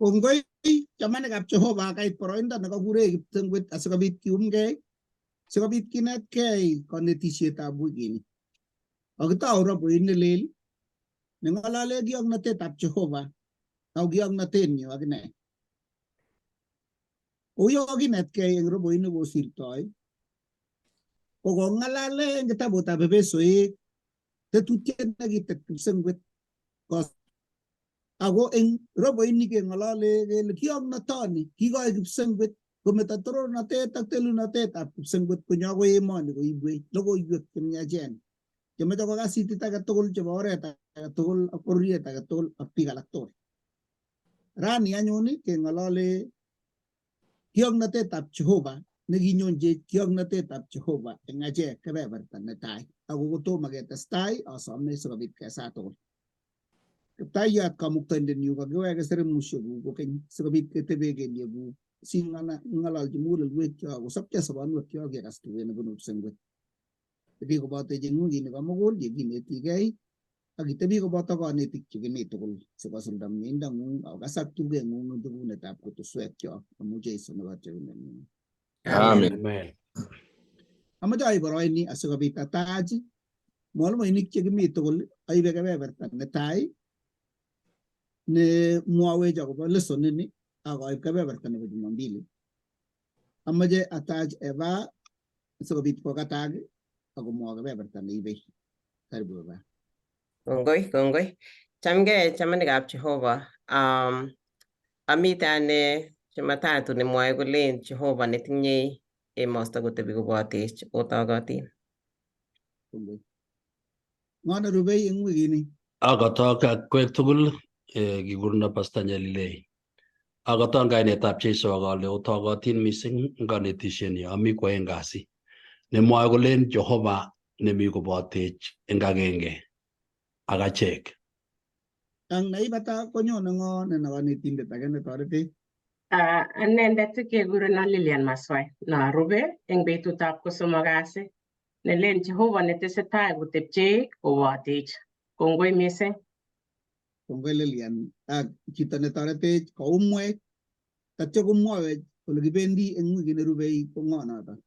Kongoi chamanikab Jehova kait boroindo nekakure kiptengwet asikobit kiumgei sikobit kinetkei konetisietab wikini. Kakitou roboit nelel neng'olole kioknotetab Jehova ako kioknotenyu akine. Kou yo kokinetkei eng roboit nekosirtoi ko kong'alale eng kitabutab Epesoek tetutiet nekitet kipsengwet ako eng roboini keng'olole kele kioknotoni kikoi kipsengwet kometo torornatet ak telunotet ab kipsengwet konyo akoi emoni koibwech logoiwek chemiachen chemoche kokas itit age tugul chebo oret age tugul ak bororiet age tugul ak biik alak tugul. Rani anyun keng'olole kioknotetab Jehova nekinyonjech kioknotetab Jehova eng achek kebeberta netai ako kotomo ketestai asome sikobit kesaa tugul. Kiptayat kamuktaindenyu kakiweke seremusiekuk kokeny sikobit ketebe kelyekuk sing'ololchi mugulelwekyok kosopcho sobonwekyok yekas tuget nebunu kipsengwet. Tebi kobotech eng wikini komugul yekinetigei ak itebi koboto konetik chekimi tugul sikosulda mieindang'ung akokasak tugeng'ung eng tugunetab kutuswekyok amu Jesu nebo cheunenyun. Amen. Amen. Amache aib boroini asikobit atach mwalimuinik chekimi tugul aibe kebeberta netai ne mwawech akobo lesson ini ak aib kebeberta nebo Jumambili. Amache atach Eva sikobit kokatak akomwoa kebeberta neibe. Karibu Eva. Kongoi, kongoi. Chamgei chamanikab Jehova. Amite ane Jumatatu nemwoe kolen Jehova netinyei emosto kotebi kobotech otogotin. Kongoi. Ng'o nerubei eng wikini? Akotok akwek tugul kikurno Pastor Nyalilei. Akoton kainetab Jesu ak ale otogotin mising eng konetisioni ami kwoeng kasi. Nemwoe kolen Jehova nemi kobotech eng agenge ak achek. Ang naibata konyone ng'o ne konetindet age netoretech? Anendet kekureno Lilian Maswai narube eng betutab kosomok kasi nelen Jehova netesetai kotepchei kobotech. Kongoi mising. Kongoi Lilian ak chito netoretech koumwech tatyo komwowech ole kibendi eng wikit nerubei ko ng'o noto?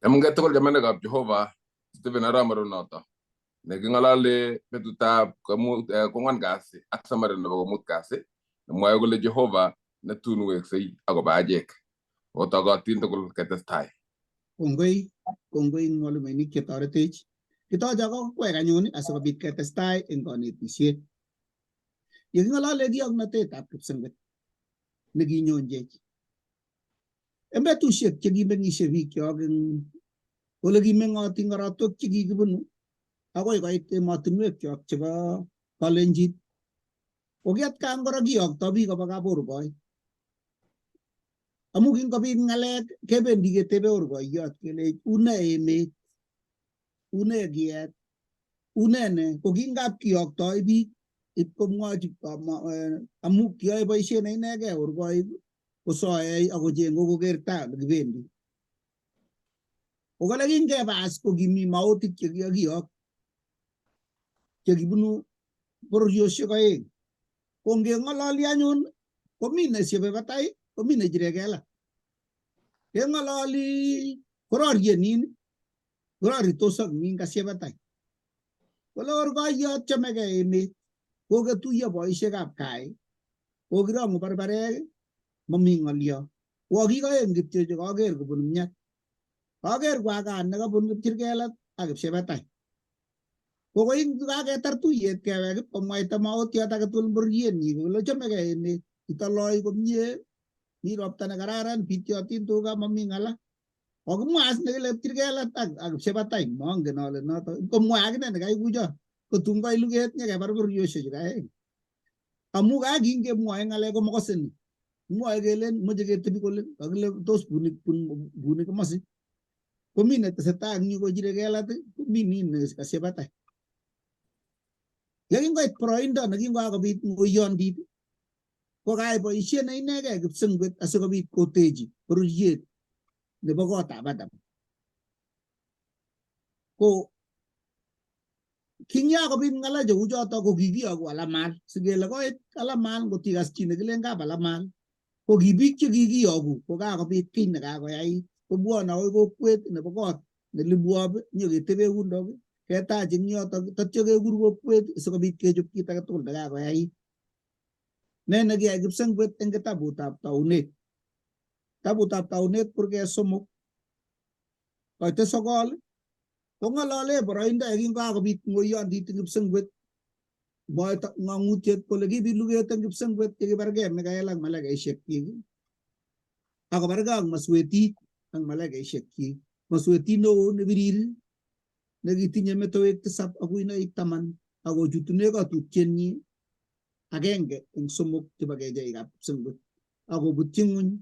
Chamgei tugul chamanikab Jehova, Stephen Arap noto neking'olole betutab kwang'wan kasi ak summary nebo komut kasi nemwoe kole Jehova netun weksei akobo achek. Otogotin tugul ketestai. Kongoi, kongoi mwalimuinik chetoretech. Kitoche kokwek anyun asikobit ketestai eng konetisiet. Yeking'olole kioknotetab kipsengwet nekinyonjech. Eng betusiek chekimeng'isie bikyok eng ole kimeng'oti korotwek chekikibunu akoi koit emotinwekyok chebo Kalenjin. Ko ki atkan kora kiyokto biik koba kaborkoi. Amu kingobit ng'alek kebendi ketebe orkoiyot kele une emet, une kiet, une ne. Ko kingap kiyoktoi biik ipkomwochi amu kiyoe boisiet ne inegei orkoik kosoei akocheng'u koker tai ole kibendi. Ko kole kingebas ko kimi maotik chekikakiyok chekibunu bororiosiek oeng. Ko ngeng'ololi anyun komi nesiebe batai komi nechire kelak. Keng'ololi kororie nin kororitos ak nin kasieb batai. Kole orkoiyot chomegei emet koketuiyo boisiekab kai kokirong'u barbarek mami ng'olyo. Kwokik oeng kityo che koker kobun mnyat. Koker kwakan nekabun kipchirkelat ak kipshebatai. Ko kaketar tuyet kewek ipkomwaita maotiot age tugul bororienyi kole chomegei emet itoloi komie mi ropta nekararan pityotin tuga mami ng'ala. Kokimwa as nekile kipchirkelat ak kipshebatai mongen ale noto komwa akine nekaikucho kotun koit luget nyekebar bororioshechu aeng. Amu kakingemwoe ng'alek komakose ni. Mwoe kelen moche ketebi kole kakile tos buni komosi. Komi netesetai eng yu kochire kelat komi nin nekasie batai. Yekingoit boroindo nekingokakobit ng'oyondit ko kayai boisiet ne inegei kipsengwet asikobit kotechi bororiet nebo kotab Adam. Ko Kinyakobit ng'ala cheu choto ko kikiyoku alamal sikele koit alamal ngotikas chi nekilen kap alamal ko ki biik che kikiyoku ko kakobit kiy nekakoyait kobwone akoi kokwet nebo kot nelibwop nyoketebe yundok ketach eng yotok tatyo kekur kokwet sikobit kechop kit age tugul nekakoyait. Ne nekiyai kipsengwet eng kitabutab taunet. Kitabutab taunet kurget 3 koite 9 kong'olole boroindo yekingakobit ng'oyondit eng kipsengwet. Mwoe ng'ang'utiet kole kibit luget eng kipsengwet yekibargei Mikael ak malaikaishekyik akobargei ak maswetit ak malaikaishekyik. Maswetit neo nebirir nekitinye metowek 7 ak kuinoik 10 akochutune kotutienyi 1/3 chebo kecheikab kipsengwet akobutyi ng'weny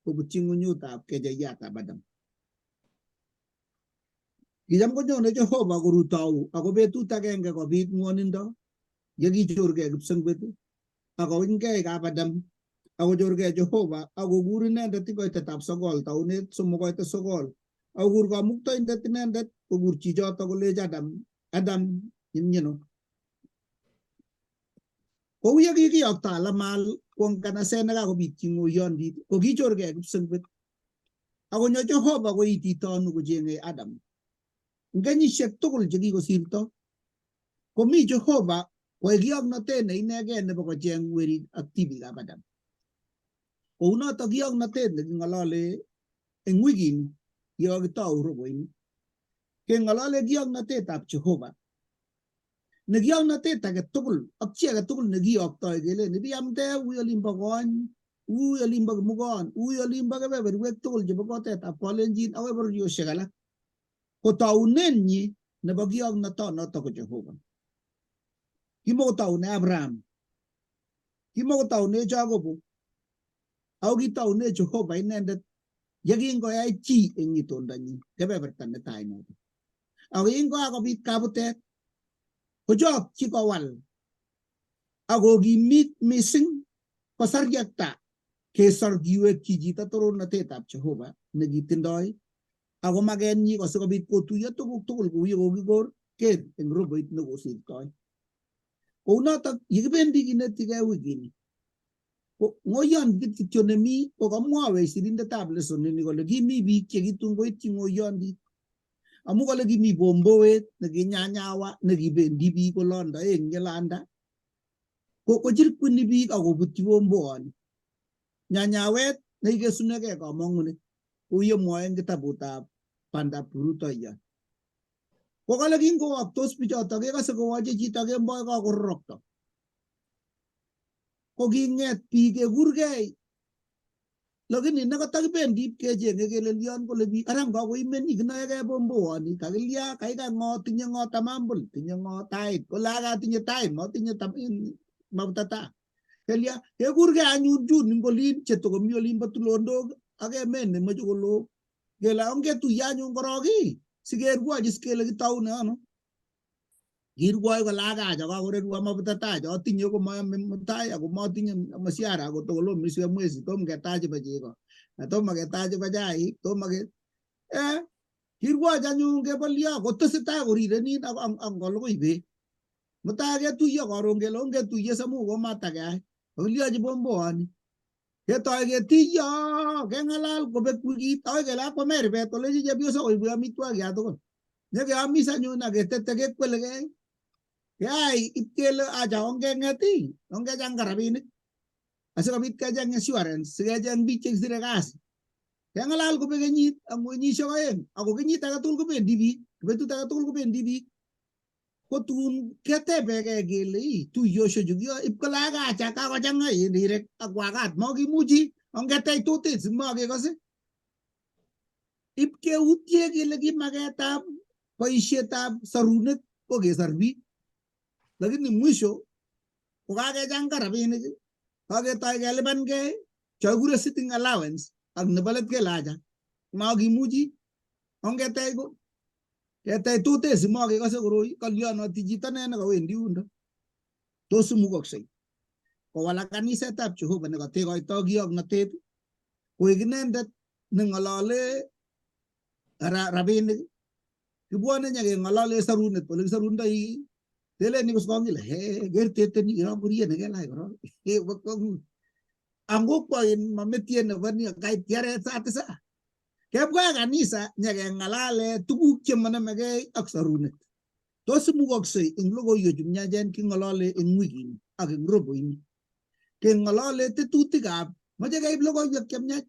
kobutyi ng'wenyutab kecheyatab Adam. Kicham konyone Jehova korutou ako betut agenge kobit ng'wonindo yekichorgei kipsengwet akounyngei kap Adam akochorgei Jehova akokur inendet eng koitetab 9 taunet 3 koite 9 akokur kamuktoindet inendet kokur chichoto kolechi Adam, Adam imyeno. Kou ye kikiyokto alamal kwo nganaset nekakobityi ng'oyondit ko kichorgei kipsengwet akonyo Jehova koititonu kocheng'ei Adam. Eng kenyisiek tugul chekikosirto komi Jehova koe kioknotet ne inegei nebo kocheng werik ak tibikab Adam. Kounoto kioknotet neking'olole eng wikini yekokitou roboini. Keng'olole kioknotetab Jehova ne kioknotet age tugul ak chi age tugul nekiyoktoi kelen ibiamde ui olimbo kony ui olimbo kimugon ui olimbo kebeberwek tugul chebo kotetab kalenjin akoi bororiosiek alak ko taunenyi nebo kioknotonoto ko Jehova. Kimokotaune Abraham, kimokotaune Jacobo, ako kitaune Jehova inendet yekingoyai chi eng itondonyi kebeberta netai noto. Ako yingokakobit kabutet kochokchi kowal akokimit mising kosaryakta kesor kiwekchi chito torornatetab Jehova nekitindoi ako makenyi ko sikobit kotuiyo tuguk tugul kou ye kokikor ker eng roboit nekosirtoi. Kounotok yekibendi kinetigei wikini ko ng'oyondit kityo nemi ko kamwawech sirindetab lesonini kole kimi biik chekitun koityi ng'oyondit amu kole kimi bombowet nekinyanyawa nekibendi biik olondoe eng yelanda ko kochirkwini biik akobutyi bombowoni. Nyanyawet nekikesunegei kamong'unet kou yemwoe eng kitabutab bandab kiprutoiyot. Ko kale kingowoktos bichoto kekose kowoche chito kemboi kakororokto. Ko king'et biik kekurgei lakini nekatakibendi ipkecheng'e kele lion kole biik ara ngakoimeni kinoegei bombowoni kakilya kaikai ng'o tinye ng'o tamambul tinye ng'o tait kole aka tinye tait motinye mautata kelya kekurgei anyun chun ing olin chetokomi olimbo tulondok ak emet nemoche kolo kele ongetuiyo anyun korok ii sikerwochi kele kitoune ano. Kirwoi kole akacha kakorerwo maputata chotinye komayame mutai ako matinye masiara ako tokolo mwisho ya mwezi tom ketach chebo chego tomo ketach chebo chaik tomo ke kirwoch anyun kebolyo kotesetai korirenin ak kolugui beek. Mutai ketuiyo karon kele ongetuiye samu komatakeyai kakilyochi bombowoni ketoi ketiyo keng'alal kobek wikit akoi kele akwame ribet kolechi chepyoso koibwech amitwogik ya tugul nyekeamis anyun aketete kekwelegei keai ipkele acha ongeng'et ii ongechanga rabinik asikobit kecheng insurance sikecheng biik chekisire kasi keng'alal kobek kenyit ak kenyisiek 2 ako kenyit age tugul kobendi biik betut age tugul kobendi biik ko tun ketebegei kele ii tuiyoshechu kiyoe ipkole akacha kakochang'a rirek ak wakat mokimuchi ongetech tutin simokekose ipkeutye kele kimaketab boisietab sorunet ko kesor biik lakini mwisho kokakechanga rabinik kaketoi kelipankei chokikure sitting allowance ak nebo let kele acha makimuchi ongetech ko ketech tuten simokekose koroi kalyonoti chito ne nekawendi yundo tos imukoksei kowalak kanisetab Jehova nekotekoitoi kioknotet koik inendet neng'olole rabinik kibwone nyekeng'olole sorunet ole kisorundoi Telen ni kosong ile he ker teteni iro ngoriet nekelach korok. He bo kwongut. Angokwa in mametie nebo ni kait tiaret saa tisa. Kebwa kanisa nyekeng'alale tuguk chemonomegei ak sorunet. Tos imukoksei eng logoiwechu miachen king'olole eng wikini ak eng roboini. Keng'olole tetutikab moche keib logoiwek chemiach.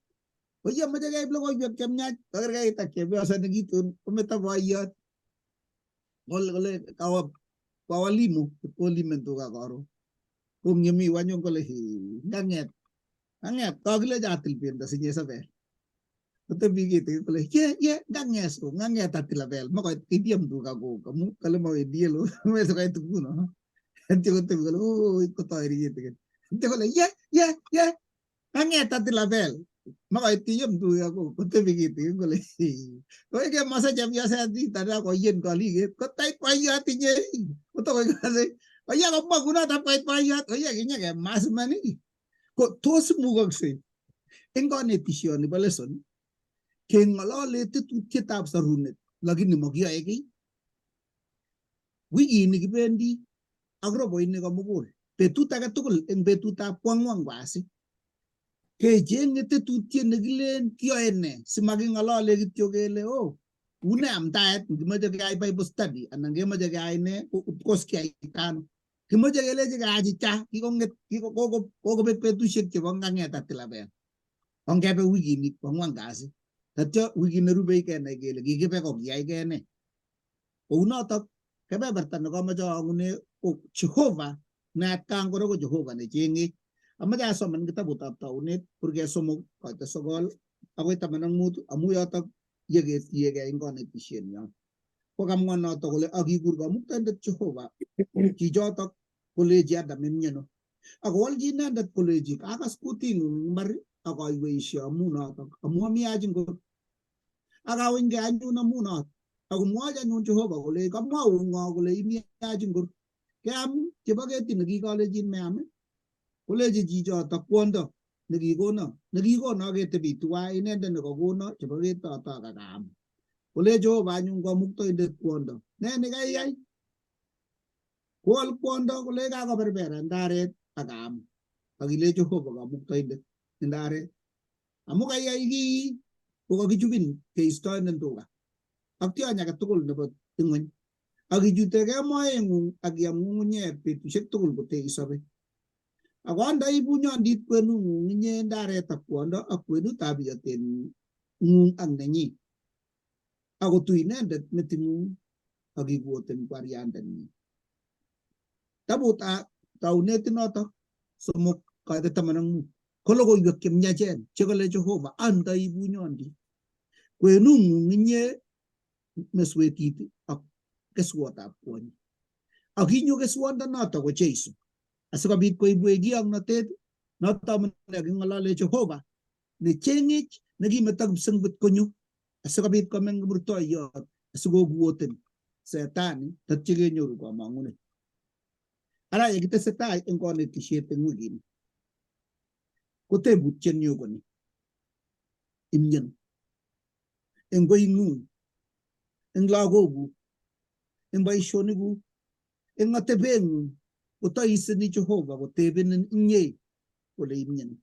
Koye moche keib logoiwek chemiach kokerkeit ak chepyoso nekitun kometo boiyot. Kole kole kawa kwa walimu kolimen tuga karon. Ko ngemi anyun kole ngang'et ngang'et kakilecho atil bendo sinyesabel. Kotebi kitikin kole ye ye ngang'et so ngang'et atil abel makoit idiam tuga kuk amu kale mawendi elo mesikoit nguno. Atyo kotebi kole oi kotoiri kitikin. Atyo kole ye ye ye ngang'et atil abel makoit iyem tuga kuk kotebi kitikin kole koi kemase chepyoset niton akoyen koliket kotait boiyot inye kotokoi kase koye komwa kunoto koit boiyot koye kinye kemas iman ii. Ko tos imukoksei eng konetishoni bo lesson keng'olole tetutietab sorunet lakini mokiyoe kiy. Wikini kibendi ak roboini komugul betut age tugul eng betutab kwang'wan kasi kecheng'e tetutiet nekilen kiyoe ne simaking'olole kityo kele oh une amdaet ngimoche keyai Bible study anan kemoche keyai ne of course kiyaita ano. Kimoche kelechi keachicha kikong'et kokobek betusiek chebo ngang'et atil abel. Ongebe wikini kwang'wan kasi. Tatyo wikit nerubei kenai kele kikibe ko kiyai ne. Kounotok kebeberta nekomoche aang'une ko Jehova ne atkan kora ko Jehova necheng'ech. Amache asoman kitabutab Taunet kurget 3 koita 9 akoi 15 amu yotok yeketiegei eng konetishenyon. Ko kamwa notok kole akikur Kamuktaindet Jehova chichotok kolechi Adam imyeno. Akowolchi inendet kolechi kakas kuting'ung eng mbar ak aiweishe amu notok amu amiach ngor. Ak awinygei anyun amu not. Akomwochi anyun Jehova kole kamwaun ng'o kole imiach ngor. Keam chebo ketit nekikolechin meam kolechi chichotok kwondo nekikono ketebi tuwai inendet nekakono chebo ketotok ak aam. Kole Jehova anyun Kamuktaindet kwondo ne nekaiyai? Kowol kwondo kole kakoberbera ndaret ak aam. Akile Jehova Kamuktaindet ndaret. Amu kaiyai kii kokakichubin keistoenin tuga ak tiony age tugul nebo ing'weny. Ak ichutegei moeng'ung ak iam ng'ung'unyek betusiek tugul kote isobe. Ako andai bunyondit kwenung'ung inye ndaret ak kwondo ak kwenutab iotetng'ung ak nenyi. Akotui inendet meting'ung ak ikuoten kwariandenyi. Kitabutab Taunet inotok 3 koita 15 ko logoiwek chemiachen chekale Jehova andai bunyondit kwenung'ung inye meswetit ak keswotab kwonyi. Ak kinyo keswondonotok ko Jesu asikobit koibwech kiyoknotet noto amune king'olole Jehova necheng'ech nekimeto kipsengwet konyo asikobit komeng kimurtoiyot asikokuoten setani tatyo kenyoru komong'unet. Ara yekitesetai eng konetishet eng wikini ko tebutienyu koni imyen eng koing'ung eng lagokuk eng boisionikuk eng atebeng'ung kotoiseni Jehova kotebenen inye kole imyen.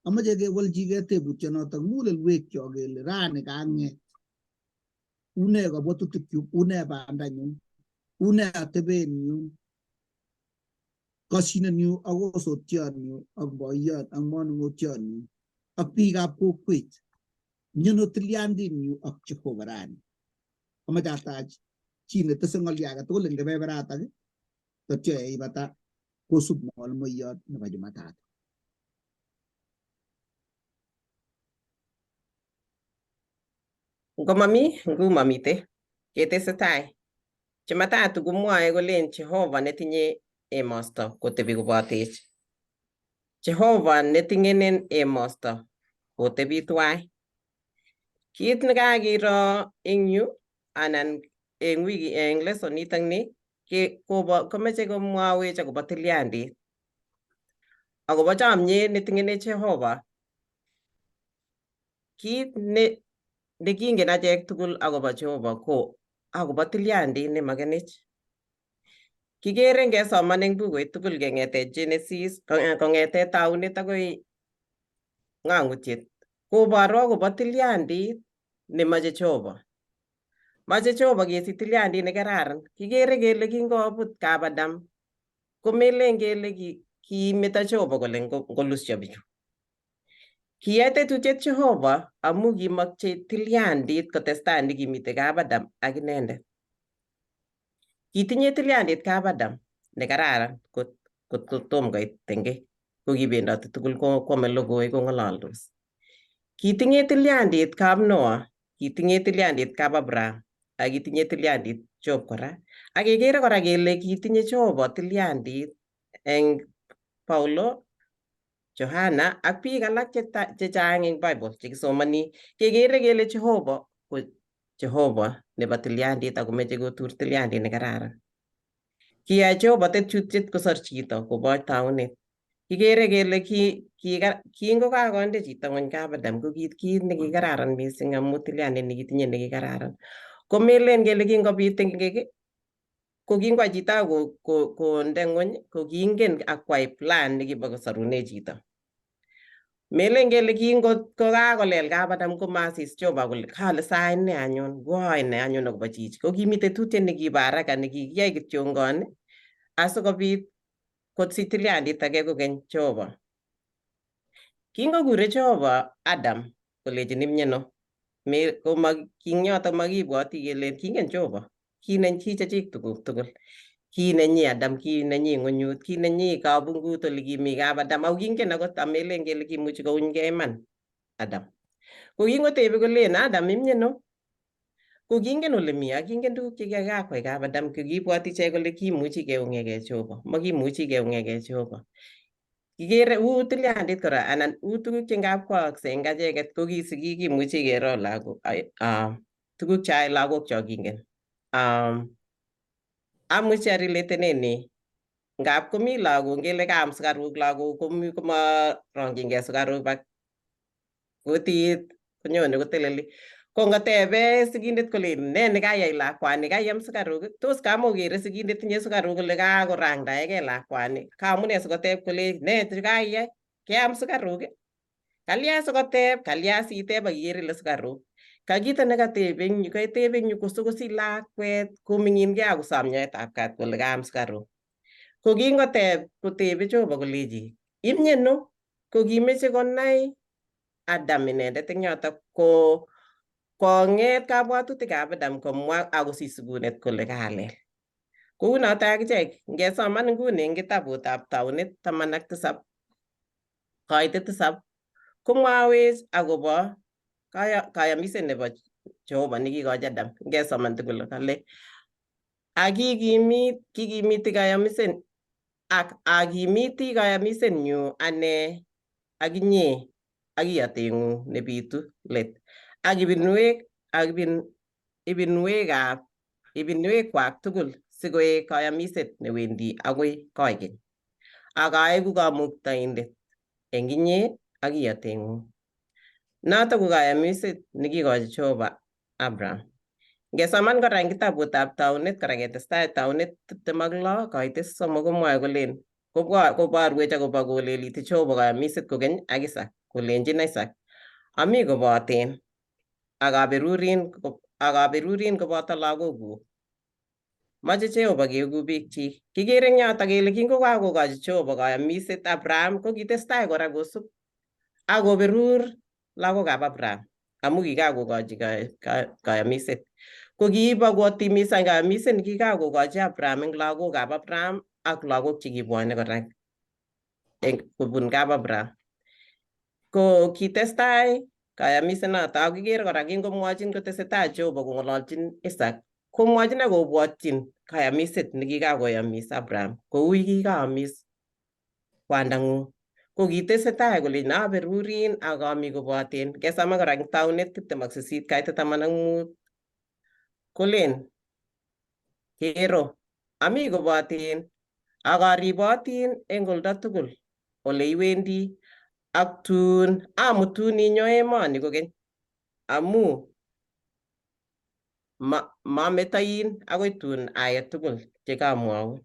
Amache kewolchigei tebutionotok mugulelwekyok kele rani kang'et une kabwatutikyuk une bandanyun une atebenyu koshinenyu ak osotionyu ak boiyot ak manung'otionyu ak biikab kokwet miono tilyandinyu ak Jehova rani. Amache atach chi netese ng'olyo age tugul eng kebeberatak tatyo yeibata kosub mwalimoiyot nebo Jumatatu. Ngomami ngumamite ketesetai. Jumatatu komwoe kolen Jehova netinye emosto kotebi kobotech. Jehova neting'enen emosto kotebi tuwai. Kit nekakiro eng yu anan eng wiki eng lesson nitok ni komeche komwawech akobo tilyandit akobo chomyet neting'enech Jehova. Kit nekingen achek tugul akobo Jehova ko akobo tilyandit nemakenech. Kikere ngesoman eng bukuit tugul keng'ete Genesis kong'ete taunet akoi ng'ang'utiet koboru akobo tilyandit nemoche Jehova. Moche Jehova kesich tilyandit nekararan. Kikere kele kingobut kap Adam komelen kele kimeto Jehova kole ngolusyo bichu. Kiyai tetutiet Jehova amu kimokche tilyandit kotestai nekimite kap Adam ak inendet. Kitinye tilyandit kap Adam nekararan kot kotom koit tengek ko kibendoti tugul kwome logoi kong'ololdos. Kitinye tilyandit kap Noah, kitinye tilyandit kap Abraham ak kitinye tilyandit Job kora. Ak kekere kora kele kitinye Jehova tilyandit eng Paulo, Johana ak biik alak chechang eng Bible chekisomoni. Kekere kele Jehova ko Jehova nebo tilyandit akomeche kotur tilyandit nekararan. Kiyai Jehova tetutiet kosor chito koboch taunet. Kikere kele kingokakonde chito ng'weny kap Adam ko kit nekikararan mising amu tilyandit nekitinye nekikararan. Komelen kele kingobit tengek ko kingwai chito ak konde ng'weny ko kingen ak kwai plan nekibo kosorune chito. Melen kele kingokakolel kap Adam komasis Jehova kole kale sait ne anyun kwoe ne anyun akobo chichi ko kimi tetutiet nekibo haraka nekikiyai kityongon asikobit kosich tilyandit age kokeny Jehova. Kingokure Jehova Adam kolechin imyeno koma king yoto makibwoti kele kingen Jehova kinenyi chechik tuguk tugul. Kinenyi Adam, kinenyi ng'unyut, kinenyi kabungut ole kimi kap Adam ako kingen akot amelen kele kimuchi kounyge iman Adam. Ko kingotebe kolen Adam imyeno ko kingen ole mi ak kingen tuguk chekikakwai kap Adam ko kibwoti ichek kole kimuchi keung'egei Jehova, makimuchi keung'egei Jehova. Kikere uu tilyandit kora anan uu tuguk che ngap kwaakse eng acheket ko ki sigik kimuchi kero lagok tuguk cheyoe lagok cho kingen. Amuchi ariletenen ni ngap komi lagok ngele kaam sukaruk lagok komi komarongchingei sukaruk bak kutit konyone koteleli. Ko ngotebe sigindet kole ne nekayai lakwani kaiam sukaruk tos kamokere sigindet tinye sukaruk kole kakorangdaegei lakwani kamune sikoteb kole ne kaiyai keam sukaruk kalya sikoteb kalya siteb ak ikere ile sukaruk ka kito nekateb eng yu kateb eng yu kosikosich lakwet koming'ingei akosom nyoetab kat kole kaam sukaruk. Ko kingoteb kotebe Jehova kolechi imyeno ko kimeche konai Adam inendet eng yotok ko kong'et kabwatutikab Adam komwa akosich sikunet kole kalel. Kounoto akichek ngesoman nguni eng kitabutab Taunet 17 koitet 7 komwawech akobo kayamiset nebo Jehova nekikochi Adam. Ngesoman tugul kale akikimiti kayamiset ak akimiti kayamisetnyu ane ak inye ak iyoteng'ung nebitu let ak ibinwekwak tugul sikoek kayamiset newendi akoi koikeny. Ak aeku kamuktaindet eng inye ak iyoteng'ung. Noto ko kayamiset nekikochi Jehova Abraham. Ngesoman kora eng kitabutab Taunet kora ketestai Taunet 26 koitet 3 komwoe kolen koborwech akobo koleliti Jehova kayamiset kokeny ak Isaac kolenjin Isaac ami koboten ak aberurin koboto lagokuk. Moche Jehova keeku biikchik. Kikere eng yoto kele kingokakokochi Jehova kayamiset Abraham ko kitestai kora kosub ak koberur lagokab Abraham amu kikakokochi kayamiset. Ko kiibo kotimisan kayamiset nekikakokochi Abraham eng lagokab Abraham ak lagok chekibwone kora kobun kap Abraham. Ko kitestai kayamiset noto ak kikere kora kingomwochin kotesetai Jehova kong'ololchin Isaac komwochin ak kobwotyin kayamiset nekikakoyamis Abraham kou kikaamis kwandang'ung. Ko kitesetai kolechin aberurin ak ami koboten. Ngesoman kora eng Taunet 28 kaitet 15 kolen kero ami koboten ak aribotin eng oldo tugul ole iwendi ak tun amutun inyo emoni kokeny amu mametoin akoi tun ayai tugul chekamwaun.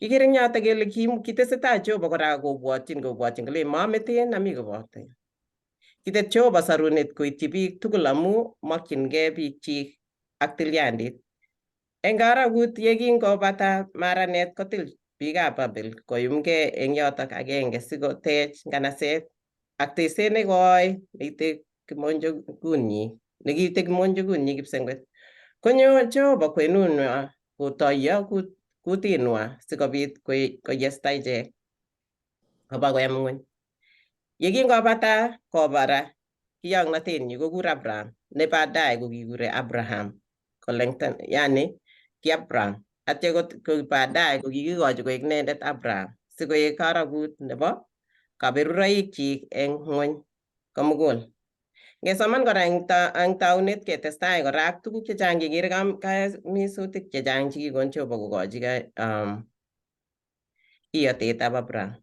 Kikere eng yoto kele kitesetai Jehova kora kobwotyin kole mameten ami koboten. Kitet Jehova sorunet koityi biik tugul amu mokyingei biikchik ak tilyandit. Eng karakut yekingobata maranet kotil biikab Babel koyumgei eng yotok agenge sikotech nganaset ak tekset nekoi neite kimonjogunyi nekiite kimonjogunyi kipsengwet. Konyo Jehova kwenunwa kotoiyo kutinwa sikobit koyesta ichek koba koyam ng'weny. Yekingobata kobara kiyoknotenyi kokur Abraham ne baadaye kokikure Abraham kolengtan yani ki Abraham atya ko baadaye kokikikochi koik inendet Abraham sikoik karakut nebo kaberuroikchik eng ng'wony komugul. Ngesoman kora eng taunet ketestai kora ak tuguk chechang kekere kamisutik chechang chekikon Jehova kokochi iyotetab Abraham.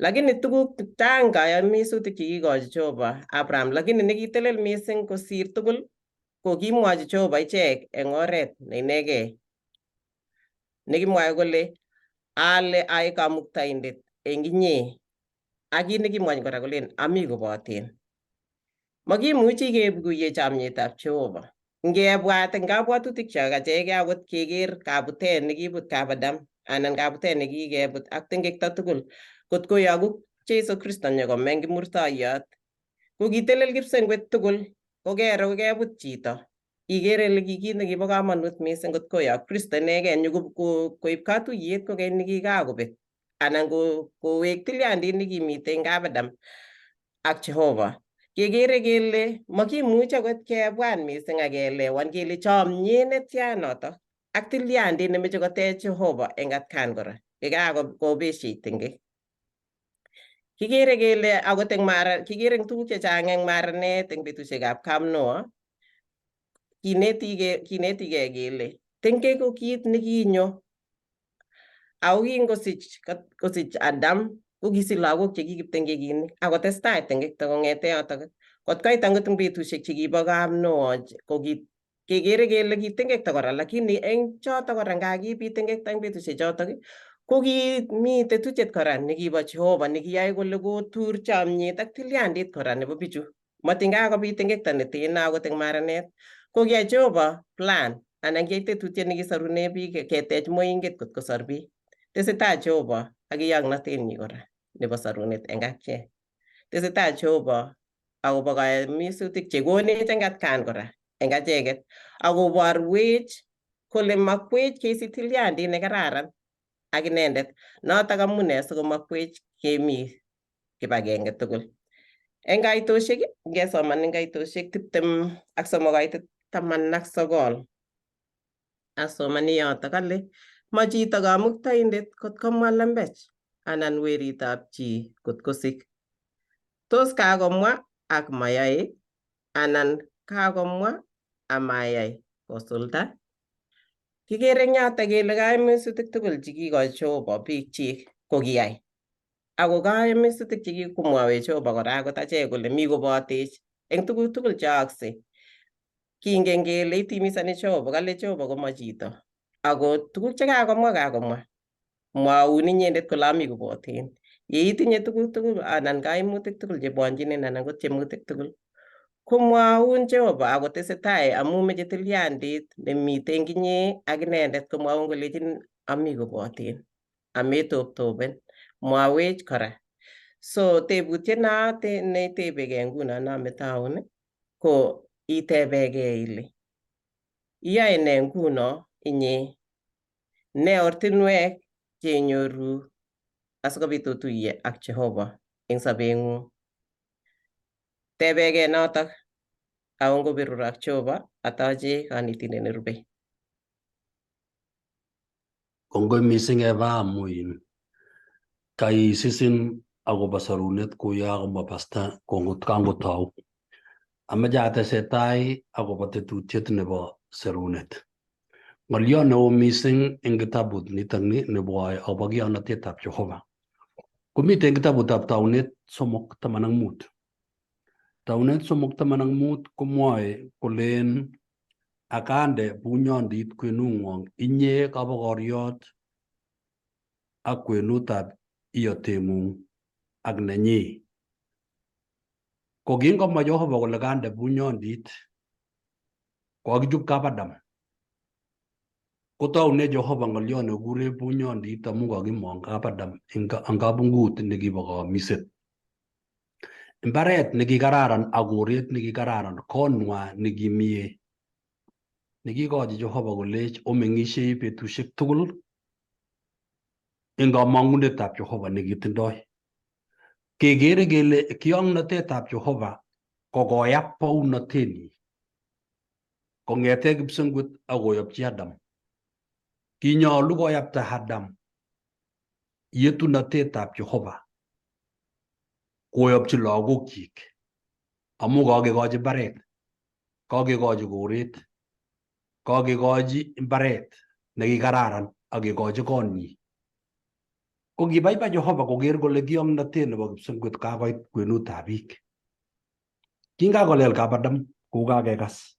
Lakini tuguk chang kayamisutik chekikochi Jehova Abraham, lakini nekitelel mising kosir tugul ko kimwochi Jehova ichek eng oret neinegei nekimwoe kole ale ai kamuktaindet eng inye ak kit nekimwochi kora kolen ami koboten. Makimuchi keguiye chamyetab Jehova. Ngebwat eng kabwatutikchok achekei akot keker kabutet nekibut kap Adam anan kabutet nekikebut ak tengekto tugul kot koyoku Jesu Kristo nyokomeny kimurtoiyot ko kitelel kipsengwet tugul kokero kokebut chito ikere ile ki kit nekibo komonut mising kot koyok Kristo inegei nyokoib katuyet kokeny nekikakobet anan kowek tilyandit nekimite eng kap Adam ak Jehova. Kekere kele makimuchi akot kebwat mising ak keelewan kele chomyet netya notok ak tilyandit nemeche kotech Jehova eng atkan kora yekakobeshe tengek. Kikere kele akot eng mara kikere eng tuguk chechang eng maranet eng betusiekab kap Noah kinetigei kele tengek ko kit nekinyo ako kingosich Adam kokisich lagok chekikiptengekinik akotestai tengekto kong'ete yotok kot koit angot eng betusiek chekibo kap Noah ko kekere kele kitengekto kora lakini eng chotok kora nga kibit tengekto eng betusiek chotok ko kimi tetutiet kora nekibo Jehova nekiyoe kole kotur chomyet ak tilyandit kora nebo bichu. Matin kakobit tengekto neteno akot eng maranet ko kiyai Jehova plan anan kiyai tetutiet nekisorune biik ketech moinget kot kosor biik. Tesetai Jehova ak kiyoknotenyi kora nebo sorunet eng achek. Tesetai Jehova akobo kayamisutik chekonech eng atkan kora eng acheket akoborwech kole makwech kesich tilyandit nekararan ak inendet. Notok amune sikomakwech kemi kibagenge tugul. Eng kaitoshek, ngesoman eng kaitoshek 23 kaitet 19 asomani yotok kale ma chito kamuktaindet kot komwa lembech anan weritab chi kot kosik. Tos kakomwa ak mayae anan kakomwa amayai kosulda. Kikere eng yotok kele kaimisutik tugul chekikochi Jehova biikchik ko kiyai. Ako kaimisutik chekikomwowech Jehova kora akot achek kole mi kobotech eng tuguk tugul cheaakse. Kingen kele itimisani Jehova, kale Jehova koma chito. Ako tuguk chekakomwa kakomwa. Mwaun inyendet kole ami koboten. Yeitinye tuguk tugul anan kaimutik tugul chebwonchinin anan ko tiemutik tugul komwaun Jehova akotesetai amu meche tilyandit nemite eng inye ak inendet komwaun kolechin ami koboten ametoptopen mwawech kora. So tebutiet neitebekei nguno nametaun ko itebekei ile iyoe nee nguno inye ne ortinwek chenyoru asikobit otuiye ak Jehova eng sobeng'ung. Tebekei notok ako ngoberurok Jehova atoche konetindet nerubei. Kongoi mising Eva amu in kaisisin akobo sorunet kuyo akomwa pasta kangotou. Amache atesetai akobo tetutiet nebo serunet. Ng'olyo neo mising eng kitabut nitokni nebwoe akobo kiyonotetab Jehova komiten eng kitabutab Taunet 3:15. Taunet 3:15 komwoe kolen akande bunyondit kwenung'wong inye kabokoriot ak kwenutab iyoteng'ung ak nenyi. Ko kingomwa Jehova kole kande bunyondit kokakichup kap Adam kotoune Jehova ng'olyon nekikure bunyondit amu kokimong kap Adam eng kabungut nekibo kaomiset. Mbaret nekikararan ak koret nekikararan, konwa nekimie nekikochi Jehova kolech omeng'ishei betusiek tugul eng kamang'unetab Jehova nekitindoi. Kekere kele kiong'notetab Jehova kokoyap bounotenyi kong'ete kipsengwet ak koyopchi Adam. Kinyolu koyapta Adam yetunotetab Jehova koyopchi lagokyik amu kakekochi mbaret, kakekochi koret, kakekochi mbaret nekikararan ak kekochi konyi. Ko kibaibai Jehova koker kole kiong'notet nebo kipsengwet kakoit kwenutab biik. Kingakolel kap Adam kou kakekas,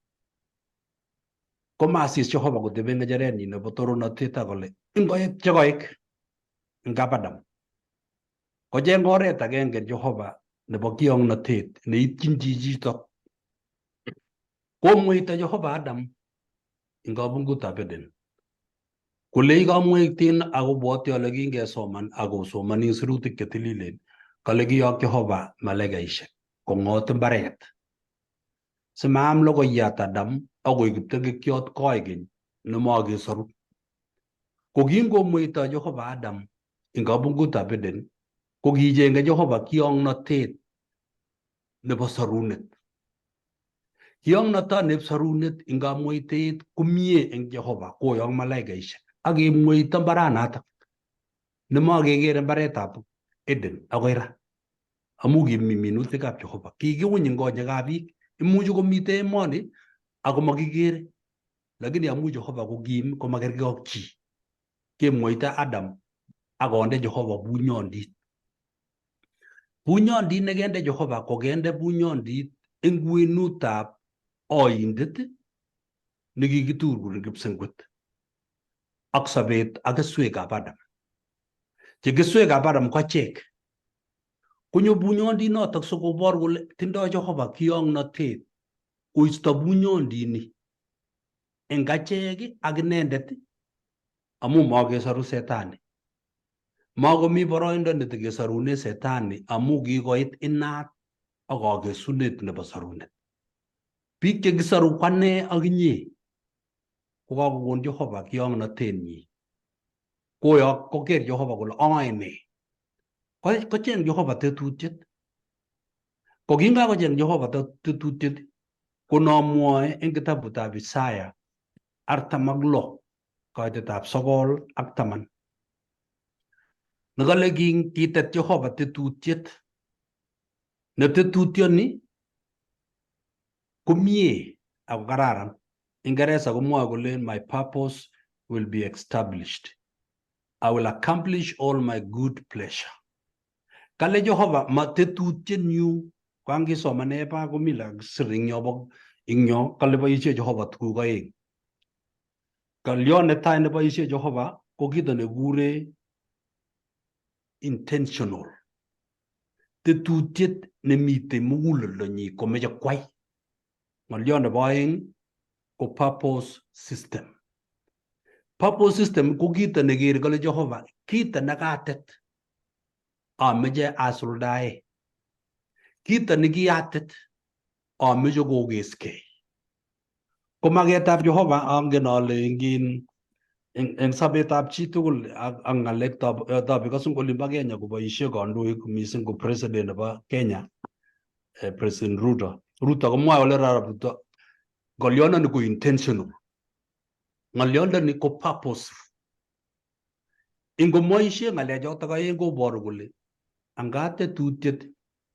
komasis Jehova kotebe ng'echerenyi nebo toronotet ak kole ingoek chekoik eng kap Adam. Kocheng oret agenge Jehova nebo kiong'notet neityin chichitok. Komweito Jehova Adam eng kabungutab Eden. Kole ikamweitin ak obwoti ale kingesoman ak osomoni eng sirutik chetililen kale kiyok Jehova malaikaishek kong'ot mbaret simaam logoiyat Adam akoik kiptengekyot koikeny nemakesoru. Ko kingomweito Jehova Adam eng kabungutab Eden ko kichenge Jehova kiong'notet nebo sorunet. Kiong'notoneb sorunet eng kamweiteet komie eng Jehova koyok malaikaishek ak kemweito mbaranatak nemakekere mbaretab Eden akoi ra amu kimi minutikab Jehova kikiuny eng konyekab biik imuchi komitei emoni ako makikere lakini amu Jehova ko kim komakerkei ak chi kemwoito Adam akonde Jehova bunyondit. Bunyondit nekende Jehova kokende bunyondit eng kwenutab oindet nekikiturguri kipsengwet ak sobet ak keswekab Adam. Che keswekab Adam ko achek. Konyo bunyondit notok sikobor kole tindoi Jehova kiong'notet koisto bunyondini eng achek ak inendet amu makesoru setani. Makomi boroindo netekesorune setani amu kikoit inat ak kakesunet nebo sorunet. Biik chekisoru ko ane ak inye ko kakokon Jehova kiong'notenyi. Koyok koker Jehova kole aae nee. Kocheng Jehova tetutiet. Ko kingakocheng Jehova tetutiet ko nomwoe eng kitabutab Isaya 46 koitetab 9 ak 10. Nekale kitet Jehova tetutiet ne tetutioni komie ako kararan. Ingeresa komwoe kole my purpose will be established. I will accomplish all my good pleasure. Kale Jehova ma tetutienyu kangisomane ba komi lakisir eng yo eng yo kale boisie Jehova tuguk oeng. Ng'olyo netai neboisie Jehova ko kito nekikure intentional. Tetutiet nemitei muguleldonyi komeche kwai. Ng'olyo nebo oeng ko purpose system. Purpose system ko kito nekere kole Jehova kito nekatet ameche asuldae. Kito nekiatet ameche kokeskei. Ko maketab Jehova angen ale eng eng sobetab chitugul ak ng'alek tab ing olimbo Kenya koboisie kandoik mising ko president nebo Kenya President Ruto. Ruto komwoe kole rarab Ruto ng'olyondoni ko intentional. Ng'olyondoni ko purposeful. Ingomwoisie ng'alechotok aeng koboru kole anga tetutiet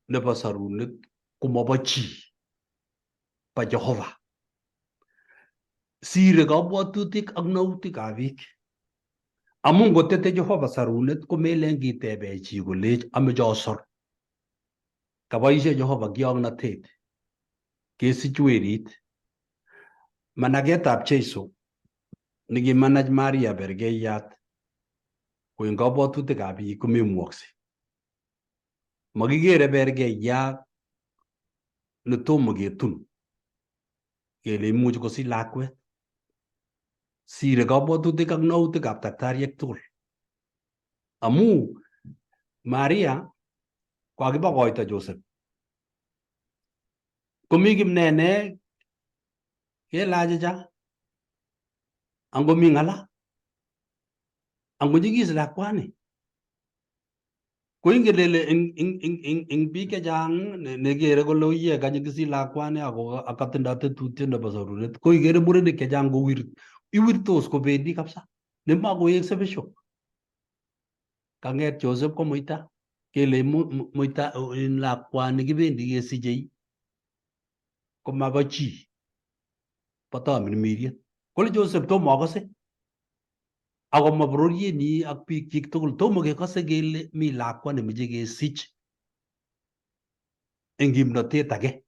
nebo sorunet komobo chi ba Jehova. Sire kabwatutik ak nautikab biik. Amu ngotete Jehova sarunet komelen kitebe chi kolech ameche asor. Kaboisie Jehova kiong'notet kesich werit. Manaketab Jesu nekimanach Maria Bergeiyat Ko eng kabwatutikab biik komemukokse. Makikere bergeiyat netomo ketun kele imuch kosich lakwet. Sire kabwatutik ak nautikab daktariek tugul. Amu Maria kokakibokoito Joseph. Komi kimnene kelache cha angomi ng'ala angonyikis lakwani ko ingen ile eng biik chechang nekere kole oye kanyikisit lakwani ako akatindo tetutiet nebo sorunet ko ikere murenik chechang kowir iwirtos kobendi kabisa nemakoyekse besho. Kang'et Joseph komuita kele muita lakwani kibendi kesichei komabo chi bo tamirmiriet. Kole Joseph tomo akose akomwa bororienyi ak biikchik tugul tomo kekose kele mi lakwa nemeche kesich eng kimnotet age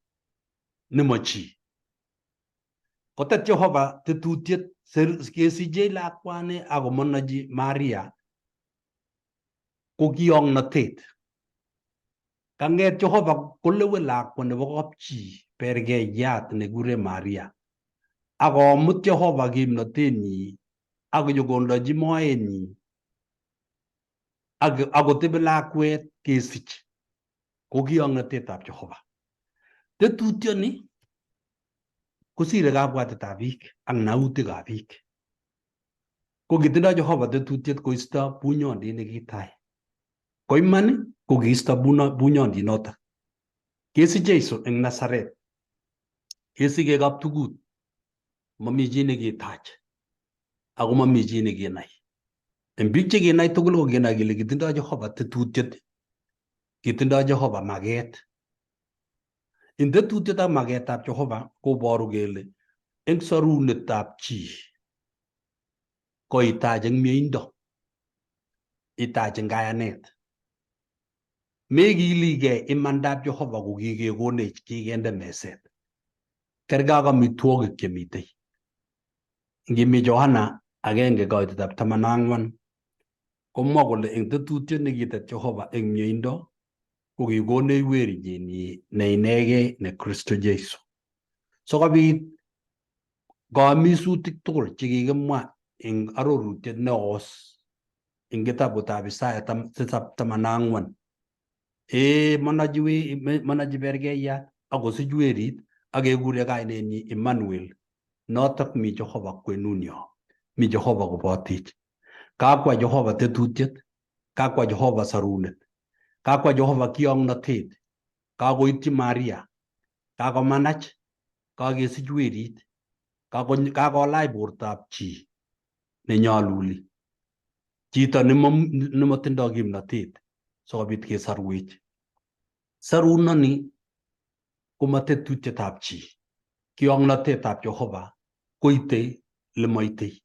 nemo chi. Kotet Jehova tetutiet kesichei lakwani akomonochi Maria ko kiongnotet. Kang'et Jehova kolewen lakwa nebo kapchi bergeiyat nekikure Maria akomut Jehova kimnotenyi akonyokondochi moenyi akotebi lakwet kesich ko kiongnotetab Jehova. Tetutioni kosire kabwatetab biik ak nautikab biik. Ko kitindoi Jehova tetutiet koisto bunyondit nekitai. Ko iman ko kiisto bunyondit notok. Kesich Jesu eng Nazaret. Kesike kaptugut. Mami chi nekitach ako mami chi nekinai. Eng biik chekinai tugul ko kinai kele kitindoi Jehova tetutiet, kitindoi Jehova maket. Eng tetutiet ak maketab Jehova koboru kele eng sorunetab chi ko itach eng mieindo, itach eng kayanet. Mekiligei imandab Jehova ko kikekonech kikende meset. Kerkei ak amitwogik chemitei. Ngimi Johana agenge koitetab 14 komwa kole eng tetutiet nekitet Jehova eng mieindo ko kikonech werinyi ne inegei ne Kristo Jesu. Sikobit kaamisutik tugul chekikimwa eng arorutiet neos eng kitabutab Isaya 7:14. Ee monochi bergeiyat akosich werit akekure kainenyi Emmanuel. Notok mi Jehova kwenunyo, mi Jehova kobotech. Kakwa Jehova tetutiet, kakwa Jehova sorunet, kakwa Jehova kiongnotet, kakoityi Maria, kakomanach, kakesich werit, kakolach bortab chi nenyoluli, chito nemotindoi kimnotet sikobit kesorwech. Sorunoni koma tetutietab chi, kiongnotetab Jehova koite lemoitei.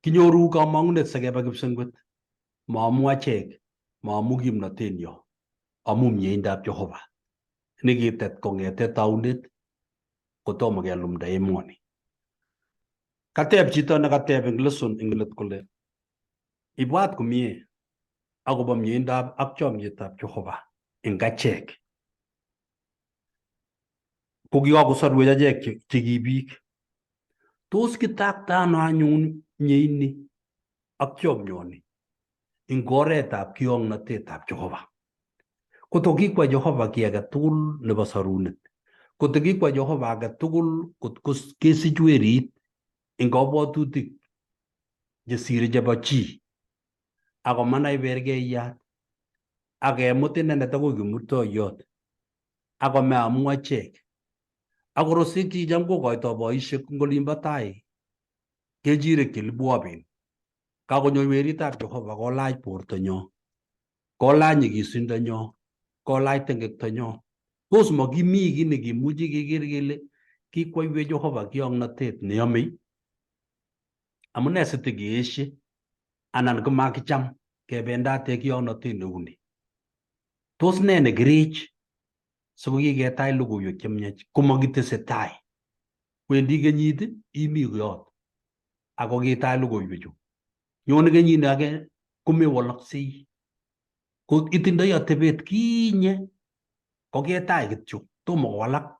Kinyoru kamang'unet sikeba kipsengwet, maamu achek, maamu kimnotenyo, amu mieindab Jehova nekitet kong'ete taunet kotomo kelumda emoni. Kateb chito nekateb eng lesson eng let kole ibwat komie akobo mieindab ak chomyetab Jehova eng achek. Ko kikakosorwech achek che ki biik. Tos kitakta ano anyun mieini ak chomyoni eng oretab kiongnotetab Jehova? Koto kikwa Jehova kiy age tugul nebo sorunet, koto kikwa Jehova age tugul kot kesich werit eng kabwatutik chesire chebo chi akomanai bergeiyat akemut inendet akoi kimurtoiyot akome amu achek akorosik chicham kokoitoi boisiek eng olimbo tai kechirek chelibwoben. Kakonyo weritab Jehova kolach bortonyo, kolach nyigisindonyo, kolach tengektonyo. Tos makimi kiy nekimuchi keker kele kikwoiwech Jehova kiongnotet neyomei? Amune sitekeeshe anan komakicham kebendate kiongnotet neuni? Tos ne nekirech sikokiketach logoiwek chemiach komakitesetai? Wendi kenyit imi yot ako kitach logoiwechu. Nyone kenyit age Komewalaksei. Ko itindoi atebet kinye koketai kityo, tomo kowalak.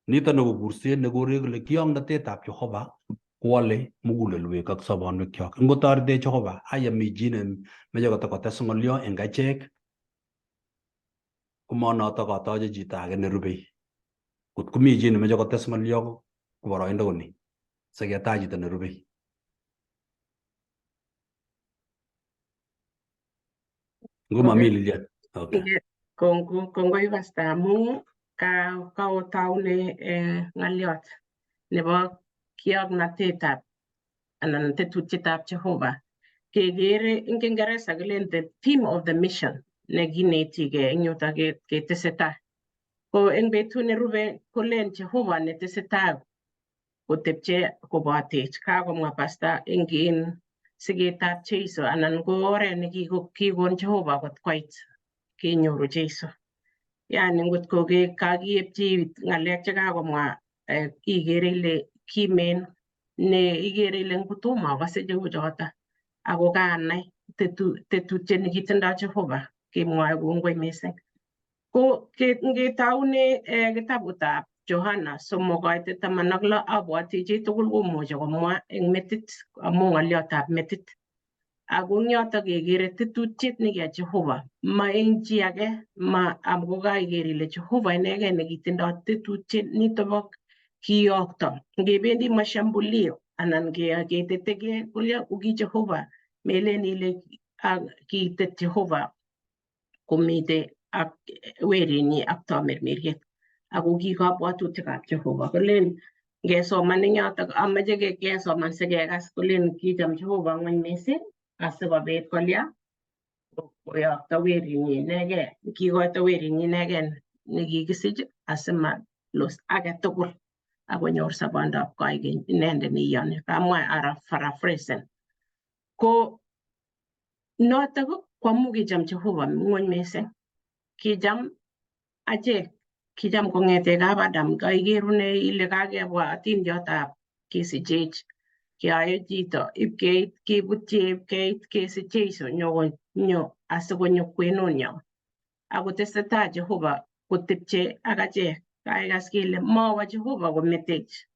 Niton ni ko kurset nekorech kole kiongnotetab Jehova kowale mugulelwek ak sobonwekyok. Ngotoretech Jehova, aya mi chi nemeche kotakotes ng'olyo eng achek, komonoto katoche chito age nerubei. Kot komi chi nemeche kotes ng'olyo ko boroindo ko ni, siketach chito nerubei. Ngo mami Lilian? Okay. Kongoi Pastor amu kaotaune ng'aliot nebo kioknatetab anan tetutietab Jehova. Kekere eng Kiingereza kelen the theme of the mission nekinetigei eng yutok ketesetai. Ko eng betut nerube kolen Jehova netesetai kotepche kobotech. Kakomwa Pastor eng in siketab Jeiso anan ko oret nekikon Jehova kot koit kenyoru Jeiso. Yani ngot ko kakiepchi ng'alek chekakomwa ikere ile kimen ne ikere ile ngotomo akase cheu choto ako kanai tetutiet nekitindoi Jehova kemwoe kongoi mising. Ko ngetaune kitabutab Johana 3:16 abwoti chitugul komuchi komwa eng metit amu ng'oliotab metit. Ako eng yotok kekere tetutiet nekiya Jehova, ma eng chi age, ma ako kaiker ile Jehova inegei nekitindoi tetutiet nito bo kiyokto. Ngebendi mashambulio anan ketetegei kolya ko ki Jehova, melen ile kitet Jehova komite ak werinyi ak tamirmiriet. Ako ki kabwatutikab Jehova kolen ngesoman eng yotok amache kesoman sikekas kolen kicham Jehova ng'weny mising asikobit kolya koyokto werinyi inegei, kikoito werinyi inegei nekikisich asimalus age tugul akonyor sobondab koikeny inendet neiyoni. Kamwa ara paraphrasing. Ko notok ko amu kicham Jehova ng'wony mising. Kicham achek, kicham kong'ete kap Adam, kaikerune ile kakebwa atindiotab kesichech keyoe chito ipkeit kebutyi ipkeit kesich Jeiso nyo asikonyo kwenunyo. Akotesetai Jehova kotepche ak achek. Kaikas kele mawa Jehova kometech.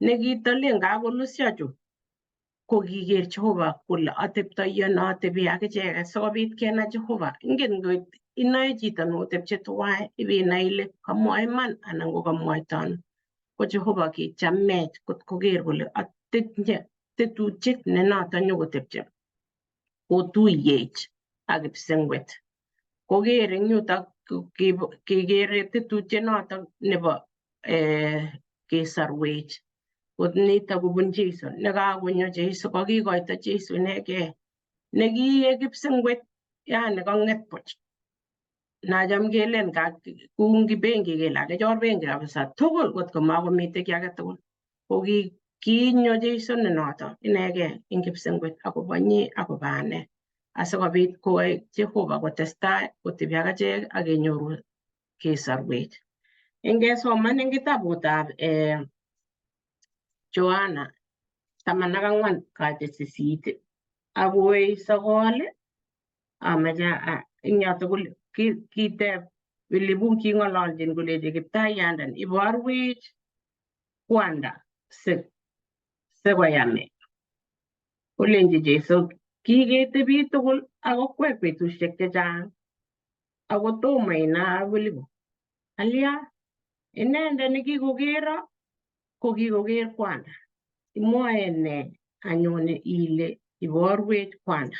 Nekitolen kakolusyo chu ko kiker Jehova kole ateptoi ano atebi ak icheket sikobit kenai Jehova. Ingen kot inoe chito notepche tuwai ibinai ile kamwae iman anan ko kamwoito ano. Ko Jehova kichamech kot koker kole atinye tetutiet ne noto nyokotepche kotuiyech ak kipsengwet. Koker eng yutok kekere tetutiet notok nebo kesorwech. Kot nito kobun Jeiso nekakonyo Jeiso kokikoito Jeiso inegei nekiek kipsengwet yani kong'et buch. Nacham kelen kou benki kele kakichor benki kabisa tugul kot ko makomiten kiy age tugul. Ko kinyo Jeiso ne noto inegei eng kipsengwet akobo nye akobo ane asikobit koyai Jehova kotestai kotebi ak achek ak kenyoru kesorwech. Ingesoman eng kitabutab Johana 14:8 akoi 9 amache eng yotok kiteb Filipu king'ololjin kolechi Kiptaiyandan iborwech kwanda sikoyamech. Kolenji Jeiso kiketebi tugul ak okwek betusiek chechang ako tomo inai Filipu. Alya inendet nekikokero ko kikoker kwanda. Imwoe ne anyun ile iborwech kwanda.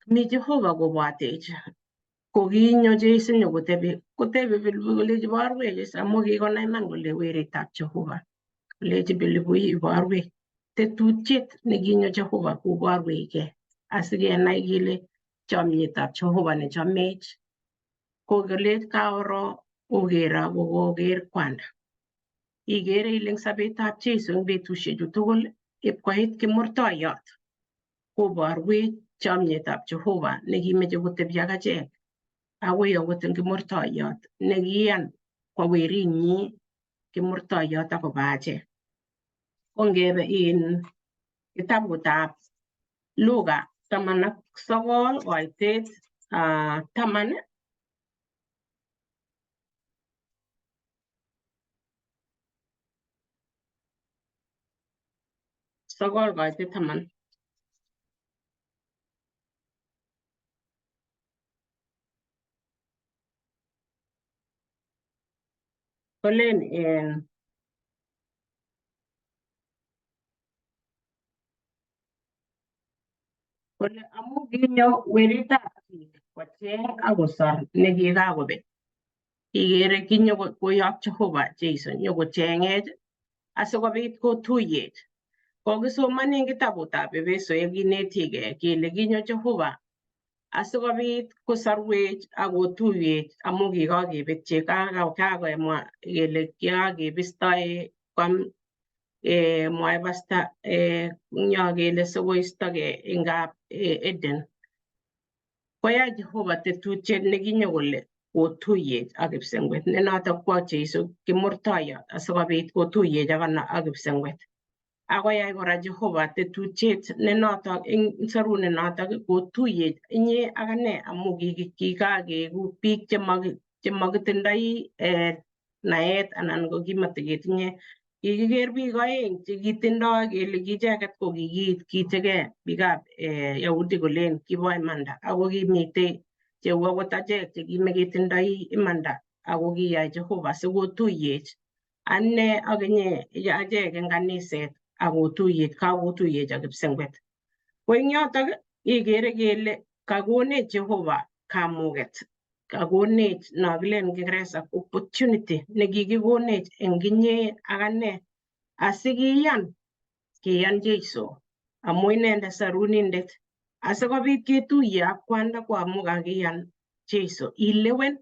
Mi Jehova kobwatech. Kokinyo Jeiso nyokotebi kotebi Filipu kolechi iborwech amu kikonai iman kole weritab Jehova. Kolechi Filipu iborwech tetutiet nekinyo Jehova koborwechgei asikenai kele chomietab Jehova nechomech. Ko kolech kaoro okero kokoker kwanda. Ikere ile eng sobetab Jeiso eng betusiechu tugul ipkoit kimurtoiyot koborwech chomietab Jehova nekimeche kotebi ak achek akoi akot eng kimurtoiyot nekiiyan kwa werinyi kimurtoiyot akobo achek. Ko ngebe in kitabutab Luka 19 koitet 10 9 koitet 10. Kolen kole amu kinyo weritab biik kocheng ak kosor nekikakobet. Ikere kinyo koyok Jehova Jesu nyokochengech asikobit kotuyech. Kokisoman eng kitabutab Efesoek kinetigei kele kinyo Jehova asikobit kosorwech ak kotuyech amu kikakebetchi kakemwa kele kikakebistoe kwam mwae pasta nyo kele sikoistogei eng kap Eden. Koyai Jehova tetutiet nekinyo kole kotuyech ak kipsengwet ne notok ko Jesu kimurtoiyot asikobit kotuyech ak kipsengwet. Akoyai kora Jehova tetutiet ne notok eng sarunet notok kotuyech inye ak ane amu kikakeku biik chemakitindoi naet anan ko kimataketinye. Kikiker biik oeng chekitindoi kele kiicheket ko kikiitkeitegei biikab Yahudi kolen kibo imanda ako kimitei cheu akot achek chekimeketindoi imanda ako kiyai Jehova sikotuyech ane ak inye achek eng kaniset akotuyech kakotuyech ak kipsengwet. Ko eng yotok ikere kele kakonech Jehova kamuket, kakonech nokilen Kiingereza opportunity nekikikonech eng inye ak ane asikiyan kiyan Jesu amu inendet sarunindet asikobit ketuye ak kwanda ko amu kakiyan Jesu ilewen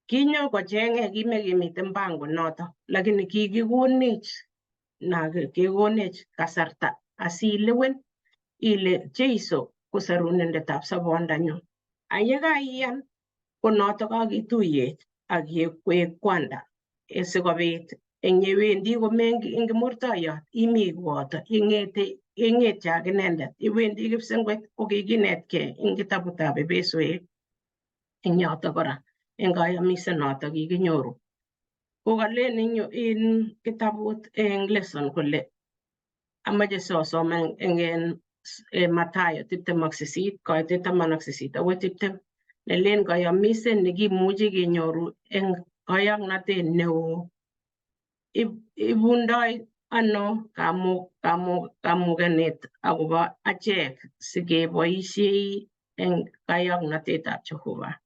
kinyo kochengech kimekemiten mpango noto lakini kikikonech na kekonech kasarta asilewen ile Jesu ko sarunindetab sobondanyun. Ak yekaiyan ko notok kakituyech ak koek kwanda sikobit eng yewendi komeng kimurtoiyot imi koboto ing'ete ing'etye ak inendet iwendi kipsengwet ko kikinetkei eng kitabutab Efesoek eng yotok kora eng kayamiset notok kikinyoru. Ko kalen eng yu in kitabut eng lesson kole amache sosoman eng Mathayo 28 koitet 18 akoi 20 nelen kayamiset nekimuchi kenyoru eng kayoknatet neo ibundoi ano kamukenet akobo achek sikeboisie eng kayoknatetab Jehova.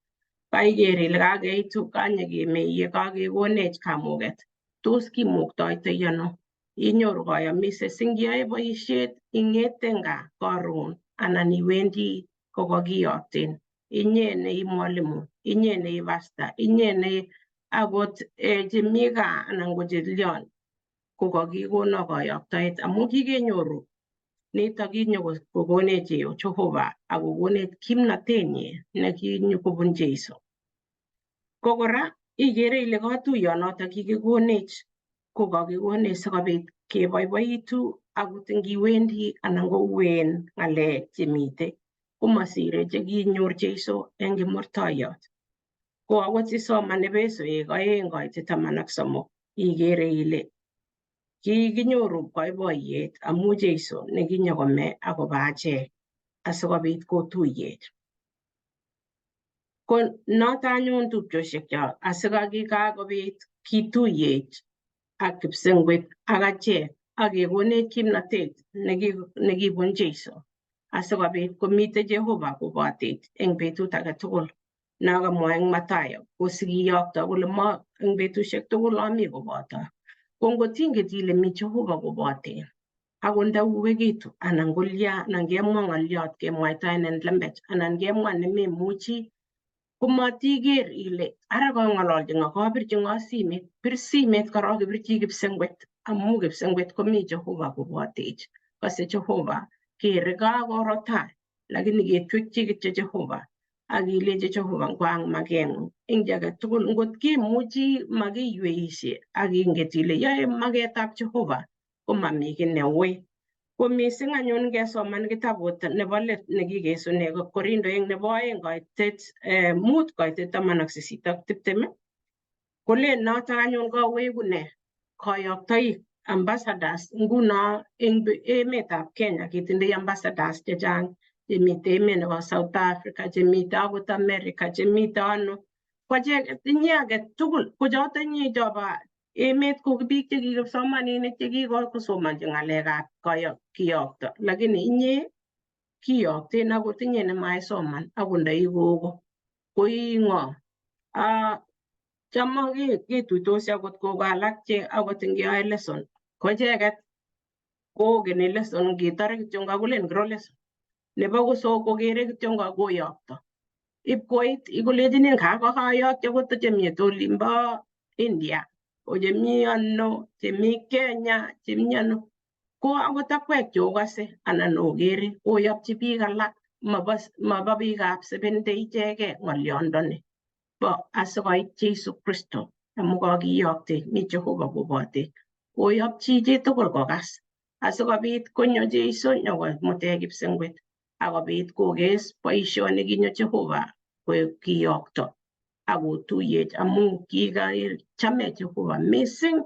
Kaiker ile kakeitu kanyekemeiye kakekonech kamuket tos kimuktoitoi ano inyoru kayamiset singiyoe boisiet ing'ete gaa karon anan iwendi kokakiyokten inye nei mwalimu inye nei pasta inye nei akot chemi gaa anan ko chelion kokakikono kayoktoet amu kikenyoru nitok kinyo kokonech Jehova akokonech kimnatenyi nekinyo kobun Jesu. Ko kora ikere ile katuiyonotok kikikonech ko kakikonech sikobit keboiboitu akot ngiwendi anan kouen ng'alek chemitei komasire chekinyor Jesu eng kimurtoiyot. Ko akot isoman Efesoek 2 koitet 13 ikere ile kikinyoru boiboiyet amu Jesu nekinyokome akobo achek asikobit kotuyech. Ko noto anyun tupchosiekyok asikakikakobit kituyech ak kipsengwet ak achek ak kekonech kimnatet nekibun Jesu asikobit komitei Jehova kobotech eng betut age tugul. Nakamwa eng Mathayo ko sikiyokto kole ma eng betusiek tugul ami koboto. Ko ngotinget ile mi Jehova koboten akot ndauwekitu anan kolya anan kemwa ng'oliot kemwaitaenen lembech anan kemwa nememuchi komatiker ile ara kong'ololchi ng'o kapirchi ng'o simet bir simet korok ipirchi kipsengwet amu kipsengwet komi Jehova kobotech. Kose Jehova kere kakoro tai lakini ketwekchi kityo Jehova ak ilenchi Jehova ngwang makeng'ung eng chi age tugul ngot kemuchi makiyweisie ak inget ile yoe maketab Jehova komami kiy neui. Ko Ko mising anyun ngesoman kitabut nebo let nekikesune Korindoek nebo 2 koitet 5 koitet 18 ak 20 kolen notok anyun kowekune koyoktoik ambassadors nguno eng emetab Kenya ketindoi ambassadors chechang chemite emet nebo South Africa, chemite akot America, chemite ano, ko icheket inye age tugul ko choto inye chobo emet ko biik che kikipsomaninik chekikosomonchi ng'alekab kiyokto, lakini inye kiyokten akot inye nemaisoman akot nda i gogo ko ii ng'o. Cham ketuitosi akot gogo alak che akot ngeyoe lesson ko icheket kokeni lesson ngitore kityo kolen kiro lesson nebo kokere kityo koyokto ip koit ikolenjinin kakoyokyi akot chemite olimbo India ko chemi ano chemi Kenya chemi ano ko akot akwek cheokose anan okere oyopchi biik alak mobo biikab Seventh Day ichegei ng'olyondoni bo asikoit Jesu Kristo amu kokiyoktech mi Jehova kobotech oyopchi chitugul kokas asikobit konyo Jesu nyokomutech kipsengwet akobit kokes boisioni kinyo Jehova kiyokto akotuyech amu chame Jehova mising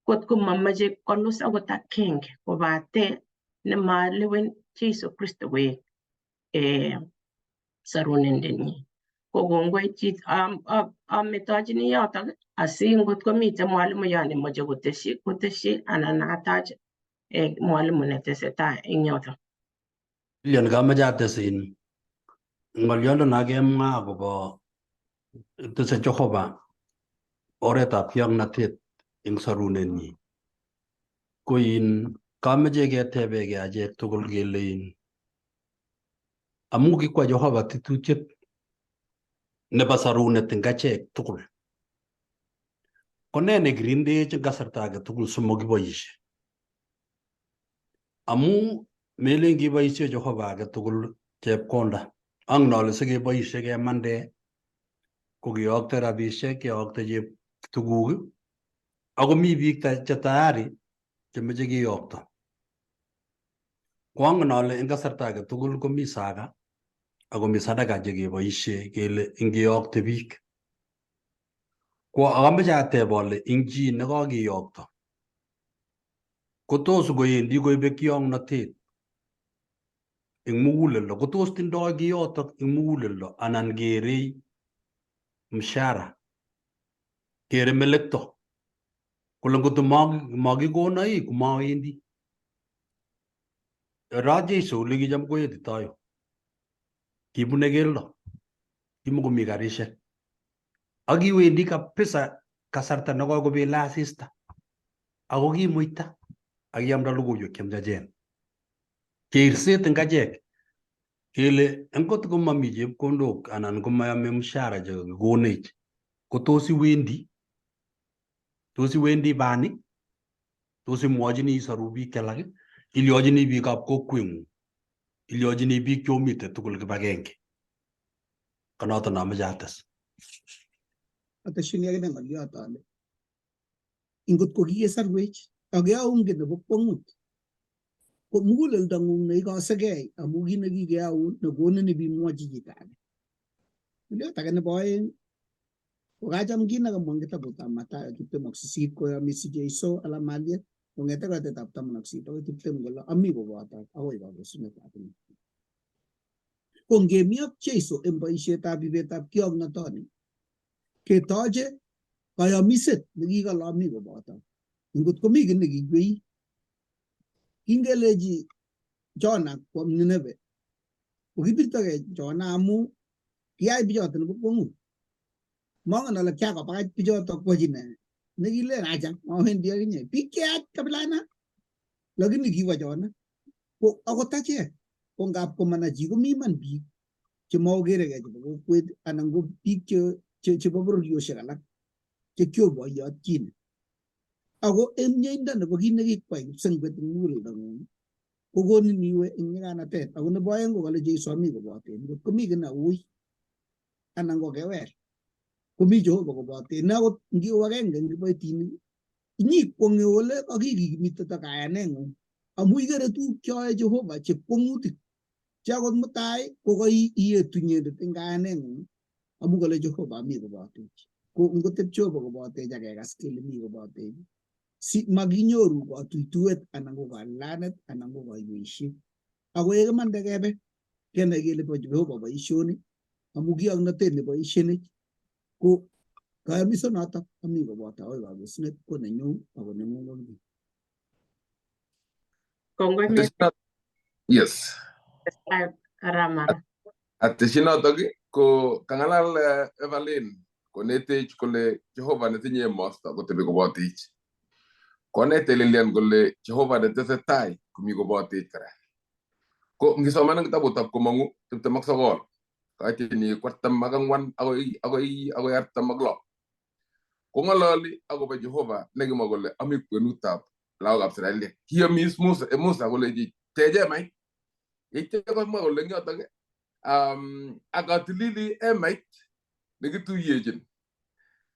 kot komomoche kolus akot akenge kobate nemalewen Jesu Kristo koek sorunindenyin. Ko kongoi ametochini yotok asi ngot komiten mwalimu nemoche kotesyi kotesyi anan atach mwalimu netesetai eng yotok. Lilian kamoche ates in ng'oliondo nakemwa akobo tese Jehova oretab kioknotet eng sorunenyi. Ko in kamoche ketebekee achek tugul kele in amu kikwa Jehova tetutiet nebo sorunet eng achek tugul. Ko nee nekirindech eng kasarta age tugul simokiboisie? Amu melen kiboisie Jehova age tugul chepkonda. Angen ale sikeboisie kemande ko kiyokte rabisiek, kiyokte tuguk ako mi biik che tayari chemeche kiyokto. Ko angen ale eng kasarta age tugul komi saka akomi sadaka chekeboisie kele ingiyokte biik. Ko akameche ateb ale ing chi nekakiyokto kotos koendi koibe kioknotet eng muguleldo kotos tindoi kiyotok eng muguleldo anan kerei mshahara kere melekto kole ngot makikono ii komawendi. Ra Jesu ole kicham koetitoi kibune keldo kimokomi karishek ak kiwendi kabisa kasarta nekakobele asista ako kimuita ak kiamda logoiwek chemyachen. Kerset eng achek kele angot komami chepkondok anan komayame mshahara chekakikonech ko tos iwendi, tos iwendi bani, tos imwochini isoru biik alak, ilyochini biikab kokweng'ung, ilyochini biik chomite tugul kibagenge. Konoto amoche ates. Atesyini akine ng'oliot ale ingot ko kikesarwech ak keyaun kiy nebo kwong'ut ko muguleldong'ung neikosekei amu kit nekikeyaun nekonin ibimwochi chito age. Ng'oliot age nebo oeng ko kacham kit nekamwa eng kitabutab Mathayo 28 koyomisi Jesu ala maliet kong'ete koitetab 18 akoi 20 kole ami kobotok akoi kakesunetab iman. Ko ngemi ak Jesu eng boisietab ibetab kioknotoni ketoche kayomiset nekikole ami kobotok. Ngot komi kiy nekiywei kingelechi Jona kwam Nineve ko kibirtogei Jona amu kiyai bichoto nebo kwong'ut. Mongen ale kiakobakach bichoto kwochi ne nekilen acha mawendi akinye biik cheyach kabilana lakini kiwo Jona. Ko akot achek ko ngap komana chi komi iman biik chemaokerekei chebo kokwet anan ko biik chebo bororiosiek alak che kioboiyotchine. Ako eng mieindo nebo kit nekikwai kipsengwet eng muguleldong'ung kokonin iwe eng nyikanatet. Ako nebo oeng ko kale Jesu ami koboten. Ngot komi kiy neui anan ko kewer komi Jehova koboten. Akot ngiu agenge eng kiboitinik inyikwong'e ole kakikimitoto kayaneng'ung. Amu ikere tuguk cheyoe Jehova che kwong'utik che akot mutai ko kaiyetu inyendet eng kayaneng'ung amu kale Jehova ami kobotech. Ko ngotep Jehova kobotech ak kekas kele mi kobotech si makinyoru katuituet anan ko kalanet anan ko kaiweisiet. Ako ye kimande kebe kenai kele bo Jehova boisioni amu kioknotet neboisienech ko kayamiso notok ami koboto akoi kakesunet ko nenyu ako neng'ung akinye. Kongoi missing. Yes. Aramara. Atesyi notok ko kang'alal Evelyn konetech kole Jehova netinye emosto kotebi kobotech. Konet Lilian kole Jehova netesetai komi kobotech kora. Ko ngisoman eng kitabutab Komong'u 29 kaitini 44 akoi 46 kong'ololi akobo Jehova nekimwa kole ami kwenutab lagokab Israeliek. Kiyomis Musa kolechi tej emait. Yeityo komwa kole eng yotok ak atilili emait nekituyechin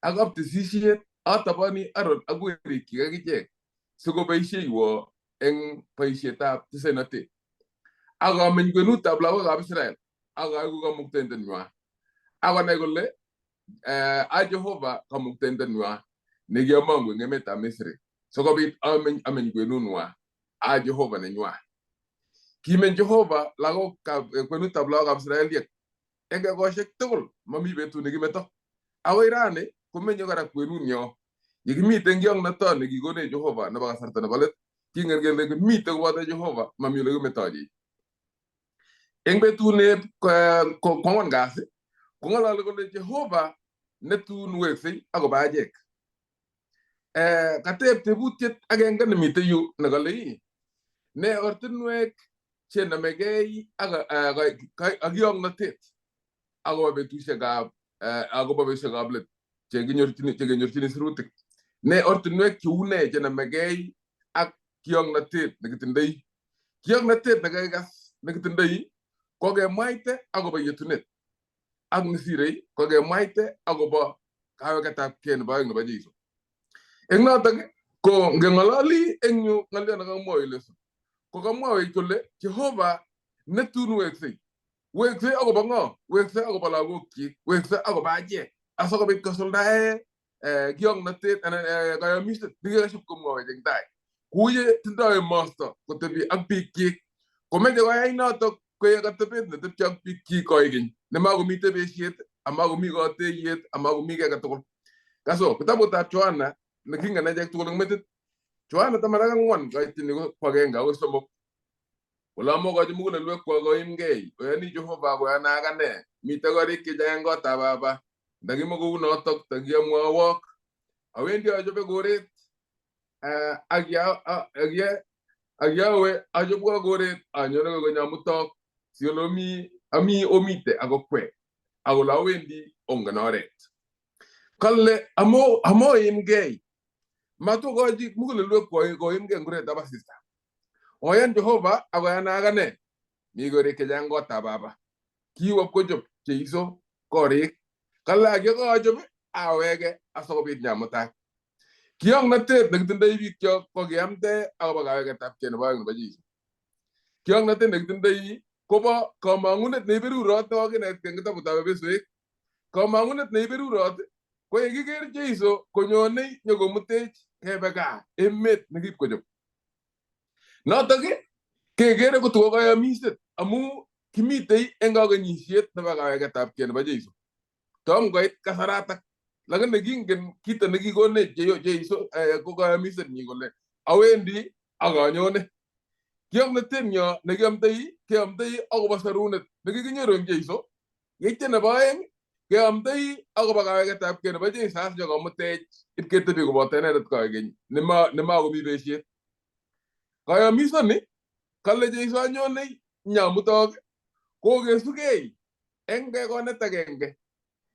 ak kaptisisiet atoboni Aaron ak werikyik akichek sikoboisieywo eng boisietab tisainotet. Ak ameny kwenutab lagokab Israel ak aeku kamuktaindennywa. Akonai kole a Jehova kamuktaindennywa nekiamongu eng emetab Misri sikobit ameny kwenunwa a Jehova nenywa. Kimeny Jehova lagokab kwenutab lagokab Israeliek eng ekosiek tugul mami betut nekimeto. Akoi rani komenye kora kwenunyo. Yekimiten kiongnoto nekikonech Jehova nebo kasarta nebo let, kingen kele kimite koboto Jehova mami ole kimetochech. Eng betut ne kwangwan kasi kong'ololi kole Jehova netun weksei akobo achek. Kateb tebutiet agenge nemite yu nekale ii ne ortinwek chenomegei ak kiongnotet akobo betusiekab let chekenyorchini sirutik. Ne ortinwek cheu ne chenomegei ak kiongnotet nekitindoi. Kiongnotet nekakikas nekitindoi ko kemwaite akobo yetunet ak nesirei ko kemwaite akobo kaweketabkei nebo oeng nebo Jesu. Eng notok ko ngeng'ololi eng yu ng'olyo nekamwowech leso ko kamwowech kole Jehova netun weksei. Weksei akobo ng'o? Weksei akobo lagokyik, weksei akobo achek asikobit kosuldae kiongnotet anan kayamiset nekikasib komwowech eng tai. Kouye tindoi emosto kotebi ak biikyik komeche koyai notok koek atebet netepche ak biikyik koikeny nemakomite besiet amakomi koteiyet amakomi kiy agetugul. Kaso kitabutab Yohana nekingen achek tugul eng metit Yohana 14 kaitini ko agenge akoi 3 kole amokochi mugulelwekwok koimgei oyoni Jehova koyana ak ane mite korik chechang eng kotab Baba ndakimo kounotok takiamwowok awendi achobe koret ak yawe achobwo koret anyone konyamutok si ole ami omite ak okwek ak ole awendi ongen oret. Kale amoimgei matokochi mugulelwek koimgei eng kuretab asista. Oyan Jehova akoyana ak ane. Mi korik chechang kotab Baba. Kiwo kochob Jeiso korik. Kale ak yekochob aweke asikobit nyamutak. Kiongnotet nekitindoi biikyok ko kiamte akobo kaweketabkei nebo oeng nebo Jeiso. Kiongnotet nekitindoi kobo komong'unet neiberurot nekokinetkei eng kitabutab Efesoek. Komong'unet neiberurot ko yekiker Jeiso konyonei nyokomutech kebe gaa emet nekipkochob. Notok kekere kotoko kayamiset amu kimitei eng kakenyisiet nebo kaweketabkei nebo Jeiso. Tom koit kasaratak lakini kingen kito nekikonech Jeiso ko kayamiset nyi kole awendi ak anyone. Kiomnotenyo nekiomtoi keomtoi akobo sorunet nekikinyoru eng Jeiso. Yeityo nebo oeng keomtoi akobo kaweketabkei nebo Jeiso asinyokomutech ipketebi koboto inendet koikeny nemakomi besiet. Kayamisoni kale Jeiso anyone nyamutok kokesugei eng kekonet agenge.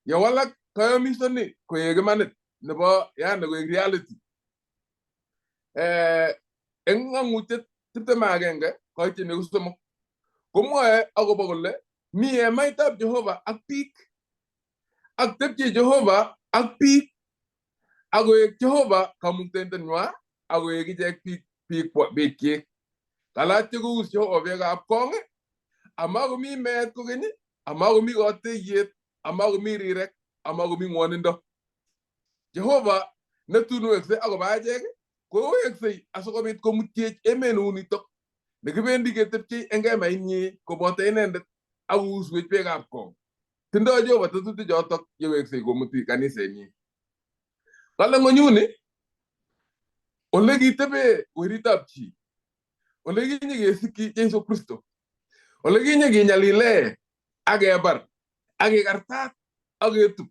Yewalak kayamisoni koek imanit nebo yani koek reality. Eng ng'ang'utiet 21 koityin 3 komwoe akobo kole mi emaitab Jehova ak biik ak tepche Jehova ak biik ak koek Jehova kamuktaindenywa ak koek ichek biikkyik. Kalach chekous Jehova beekab kong, amakomi meet kokeny, amakomi koteiyet, amakomi rirek, amakomi ngwonindo. Jehova netun wekse akobo achek, koweksei asikobit komutyech emet neu nitok nekibendi ketepchei eng kemainyi koboto inendet ak kouswech beekab kong. Tindoi Jehova tetutik chotok yeweksei komuti kanisenyi. Kale ng'onyuni ole kitebe weritab chi, ole kinye kesikyi Jesu Kristo, ole kinye kinyalile ak kebar ak kekartat ak ketup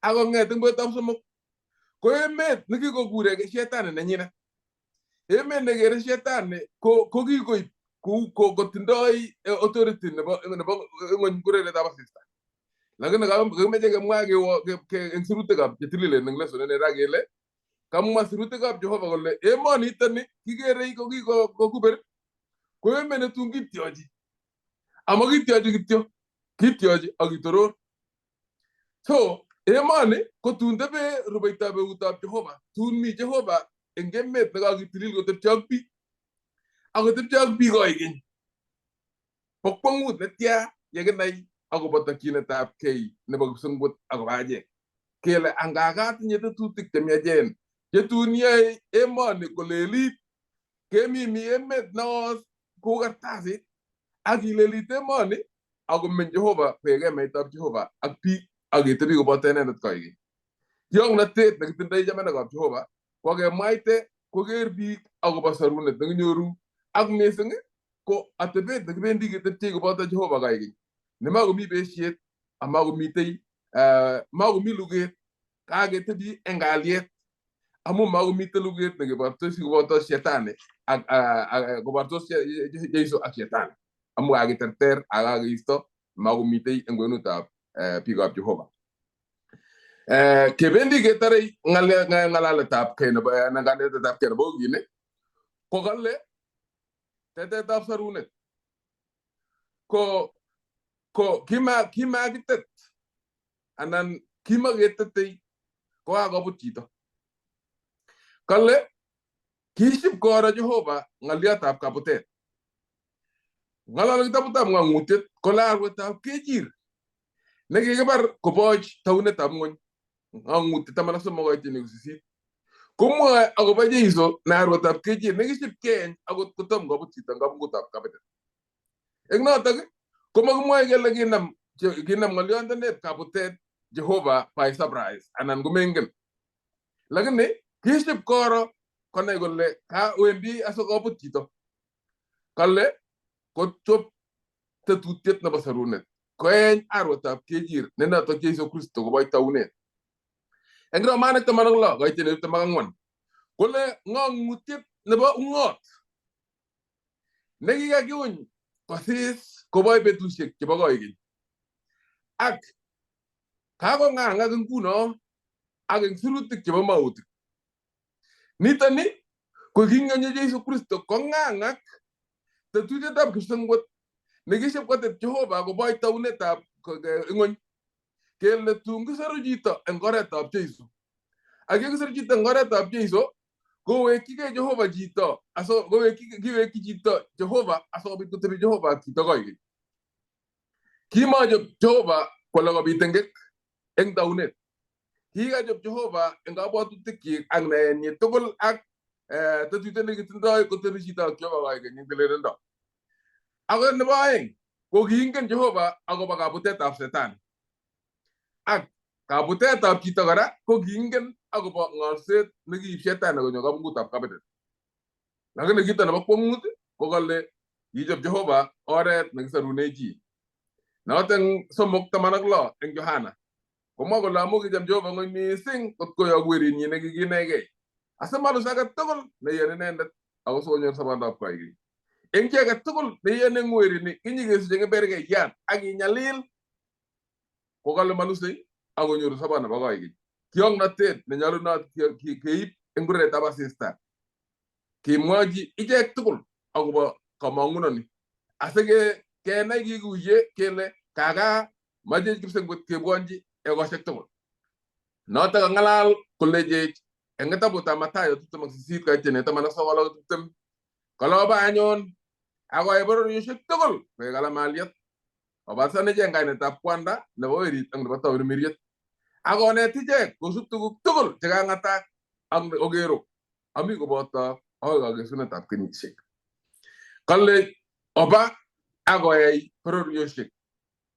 ak kong'et eng betutab somok ko emet nekikokure shetani nenyinet. Emet nekere shetani ko kikoib kotindoi authority nebo ng'ony kureretab asista. Lakini kakimeche kemwa eng sirutikab chetililen eng lesson ini ra kele kamwa sirutikab Jehova kole emonitoni kikerei ko kikokuber ko emet netun kityochi. Ama kityochi kityo, kityochi ak kitoror. So emoni ko tun tebe rubeitab eutab Jehova, tun mi Jehova eng emet nekakitilil kotepche ak biik, ak kotepche ak biik koikeny. Bo kwong'ut netya yekinai akobo tokyinetab kei nebo kipsengwet akobo achek. Kele angaka atinye tetutik chemiachen chetun yoe emoni kolelit, kemimi emet neos kou kartasit ak ilelit emoni akomeny Jehova koek emaitab Jehova ak biik ak ketebi koboto inendet koikeny. Kiong'notet nekitindoi chamanikab Jehova ko kemwaite koker biik akobo sorunet nekinyoru ak mising ko atebet nekibendi ketepchei koboto Jehova koikeny nemakomi besiet amakomitei makomi luget kaketebi eng kalyet amu makomitei luget nekebortosi koboto shetani ak kobortos Jesu ak shetani amu kakiterter ak kakeisto makomitei eng kwenutab biikab Jehova. Kebendi ketarei ng'alaletab kei nebo anan kanetetab kei nebo wikini ko kale tetetab sarunet ko kimakitet anan kimaketetei ko kakobut chito. Kale kisip koro Jehova ng'oliotab kabutet. Ng'ololi kitabutab ng'ong'utiet kole arwetab kechir nekikibar koboch taunetab ng'ony ng'ong'utiet 13 koitini 8 komwoe akobo Jeiso ne arwetab kechir nekisip keeny akot kotom kobut chito eng kabungutab kabutet. Eng notok komakimwoe kele kinam ng'olyondeneb kabutet Jehova by surprise anan komengen. Lakini kisip koro konai kole wendi asikobut chito. Kale kochop tetutiet nebo sarunet koeny arwetab kechir ne notok Jesu Kristo koboch taunet. Eng Romanik 16 koitini 24 kole ng'ong'utiet nebo ung'ot nekikakiuny kosis koboch betusiek chebo koikeny ak kakong'ang'ak nguno ak eng sirutik chebo mautik. Nitoni ko kingonyo Jesu Kristo kong'ang'ak tetutietab kipsengwet nekisip kotet Jehova koboch taunetab ng'ony kele tun kisoru chito eng oretab Jesu. Ak yekisoru chito eng oretab Jesu kowekchigei Jehova chito aso kiwekchi chito Jehova asikobit kotebi Jehova ak chito koikeny. Kimachop Jehova kole kobit tengek eng taunet. Kikachop Jehova eng kabwatutikyik ak naenyi tugul ak tetutiet nekitindoi kotebi chito ak Jehova koikeny eng tililindo. Ako nebo aeng ko kiingen Jehova akobo kabutetab Shetani. Ak kabutetab chito kora ko kiingen akobo ng'olset nekiib Shetani konyo kabungutab kabutet. Lakini kito nebo kwong'ut ko kale kichob Jehova oret nekisarune chi. Noton 3:16 eng Yohana. Komwa kole amu kicham Jehova ng'ony mising kot koyok werinyi nekikinegei. Asimalus age tugul neiyoni inendet ako sikonyor sobondab koikeny. Eng chi age tugul neiyoni eng werini kinyikesich eng bergeiyat ak inyalil ko kale malusei ak konyoru sobon nebo koikeny. Kiong'notet nenyolunot keib eng kureretab asista kemwochi ichek tugul akobo komong'unoni asikenai kikuye kele kaka machech kipsengwet kebwonchi ekosiek tugul. Notok kang'alal kolechech eng kitabutab Mathayo 28 koityin 19 ak 20. Kale oba anyun akoyai bororiosiek tugul koek alamaliat. Obatisan ichek eng kainetab Kwanda nebo werit ak nebo Tamirmiriet. Ak onet ichek kosub tuguk tugul che kang'atak ak okero ami koboto akoi kakesunetab kenyisiek. Kale oba ak koyai bororiosiek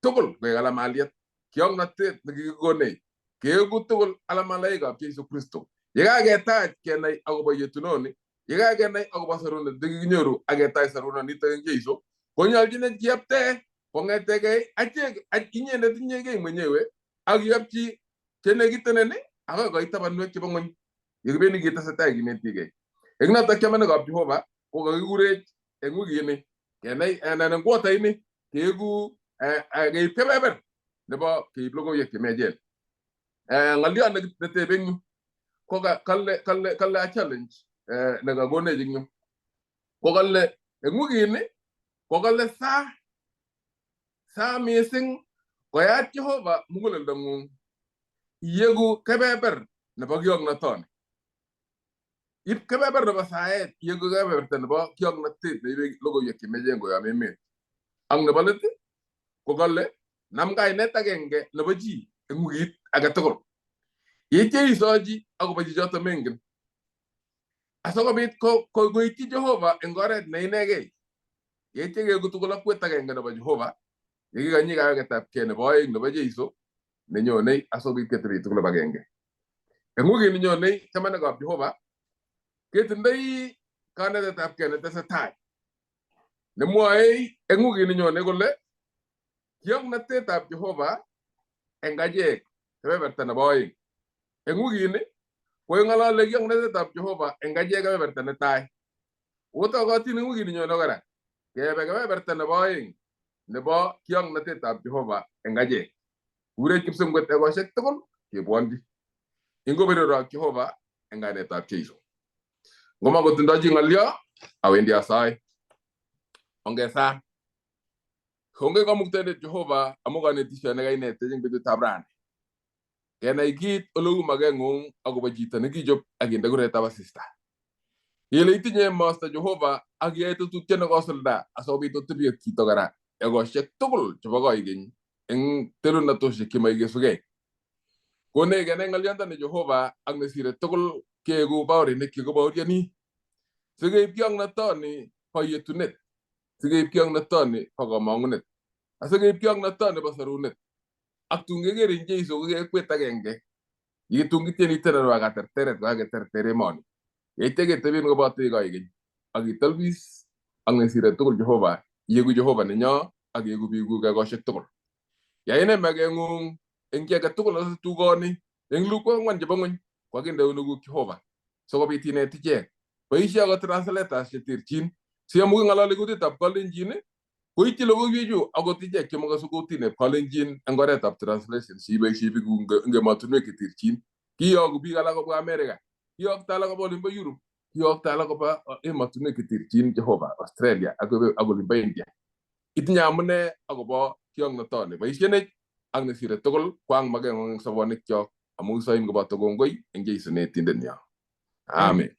tugul koek alamaliat. Kiong'notet nekikikonech keeku tugul alamalaikab Jesu Kristo. Yekaketach kenai akobo yetunoni, yekakenai akobo sorunet nekikinyoru ak ketach sorunonitok eng Jesu, konyolchinech kiyapte kong'etegei achek inyendet inyegei mwenyewe ak iyopchi chenekitenen akoi koit tabanwek chebo ng'ony yekibendi ketesetai kinetigei. Eng notok chamanikab Jehova ko kakikurech eng wikini kenai anan eng quarter ini keeku keib kebeber nebo keib logoiwek chemiachen. Ng'oliot netebe eng yu ko kale a challenge nekakonech eng yu ko kale eng wikini ko kale saa mising koyat Jehova muguleldong'ung iyeku kebeber nebo kioknotoni. Ib kebeber nebo saet iyeku kebeberta nebo kioknotet neibe logoiwek chemiachen koyom emet. Ak nebo let ko kale nam kainet agenge nebo chi eng wikit age tugul. Yeityo isochi akobo chichoto mengen. Asikobit koityi Jehova eng oret ne inegei. Yeityo keeku tugul akwet agenge nebo Jehova yekikonyi kaweketabkei nebo oeng nebo Jeiso nenyonei asikobit ketebi tugul agenge. Eng wikit nenyonei chamanikab Jehova ketindoi kanetetabkei netesetai nemwoe eng wikit nenyone kole kioknotetab Jehova eng achek kebeberta nebo oeng. Eng wikini koing'olole kioknotetab Jehova eng achek kebeberta netai. Otokotin eng wikini nyone kora kebe kebeberta nebo oeng nebo kioknotetab Jehova eng achek. Kurech kipsengwet ekosiek tugul kebwonchi. Ingoberurok Jehova eng kainetab Jeiso. Ngomakotindoi chi ng'olyo, awendi asae. Ongesaa. Kongoi Kamuktaindet Jehova amu kanetisio nekainetech eng betutab rani. Kenai kit oleu makeng'ung akobo chito nekichob akinde kuretab asista. Ile itinye masta Jehova ak iyoe tetutiet nekosulda asikobit otebi ak chito kora ekosiek tugul chebo koikeny eng telunatosiek chemaikesugei. Konech kenai ng'olyondoni Jehova ak nesire tugul keeku baorinik chekibaorioni. Sikeib kioknotoni bo yetunet, sikeib kioknotoni bo komong'unet, asikeib kioknotoni bo sorunet. Ak tun keker eng Jeiso ko kekwet agenge. Yetun kityeni tenderwa katerteret kokaketerter emoni. Yeityo keteben koboto koikeny ak itolbis ak nesire tugul Jehova, ieku Jehova nenyo ak ieku biikuk ekosiek tugul. Yai ine makeng'ung eng chi age tugul asiktukoni eng lukwek ang'wan chebo ng'ony kokakinde eunekuk Jehova sikobit inet ichek. Boisie akot translators cheterchin si amu king'ololi kutitab Kalenjin koityi logoiwechu akot ichek chemakase kutit Kalenjin eng oretab translation siboisie biikuk eng emotinwek cheterchin. Kiyoku biik alak kobwa America, kiyokto alak koba olimbo Europe, kiyokto alak koba emotinwek cheterchin Jehova, Australia ak olimbo India. Itinye amune akobo kioknotoni. Boisienech ak nesire tugul kwang makeng'ung eng sobonwekchok amu kisoin koboto kongoi eng Jeiso netindenyo. Amen.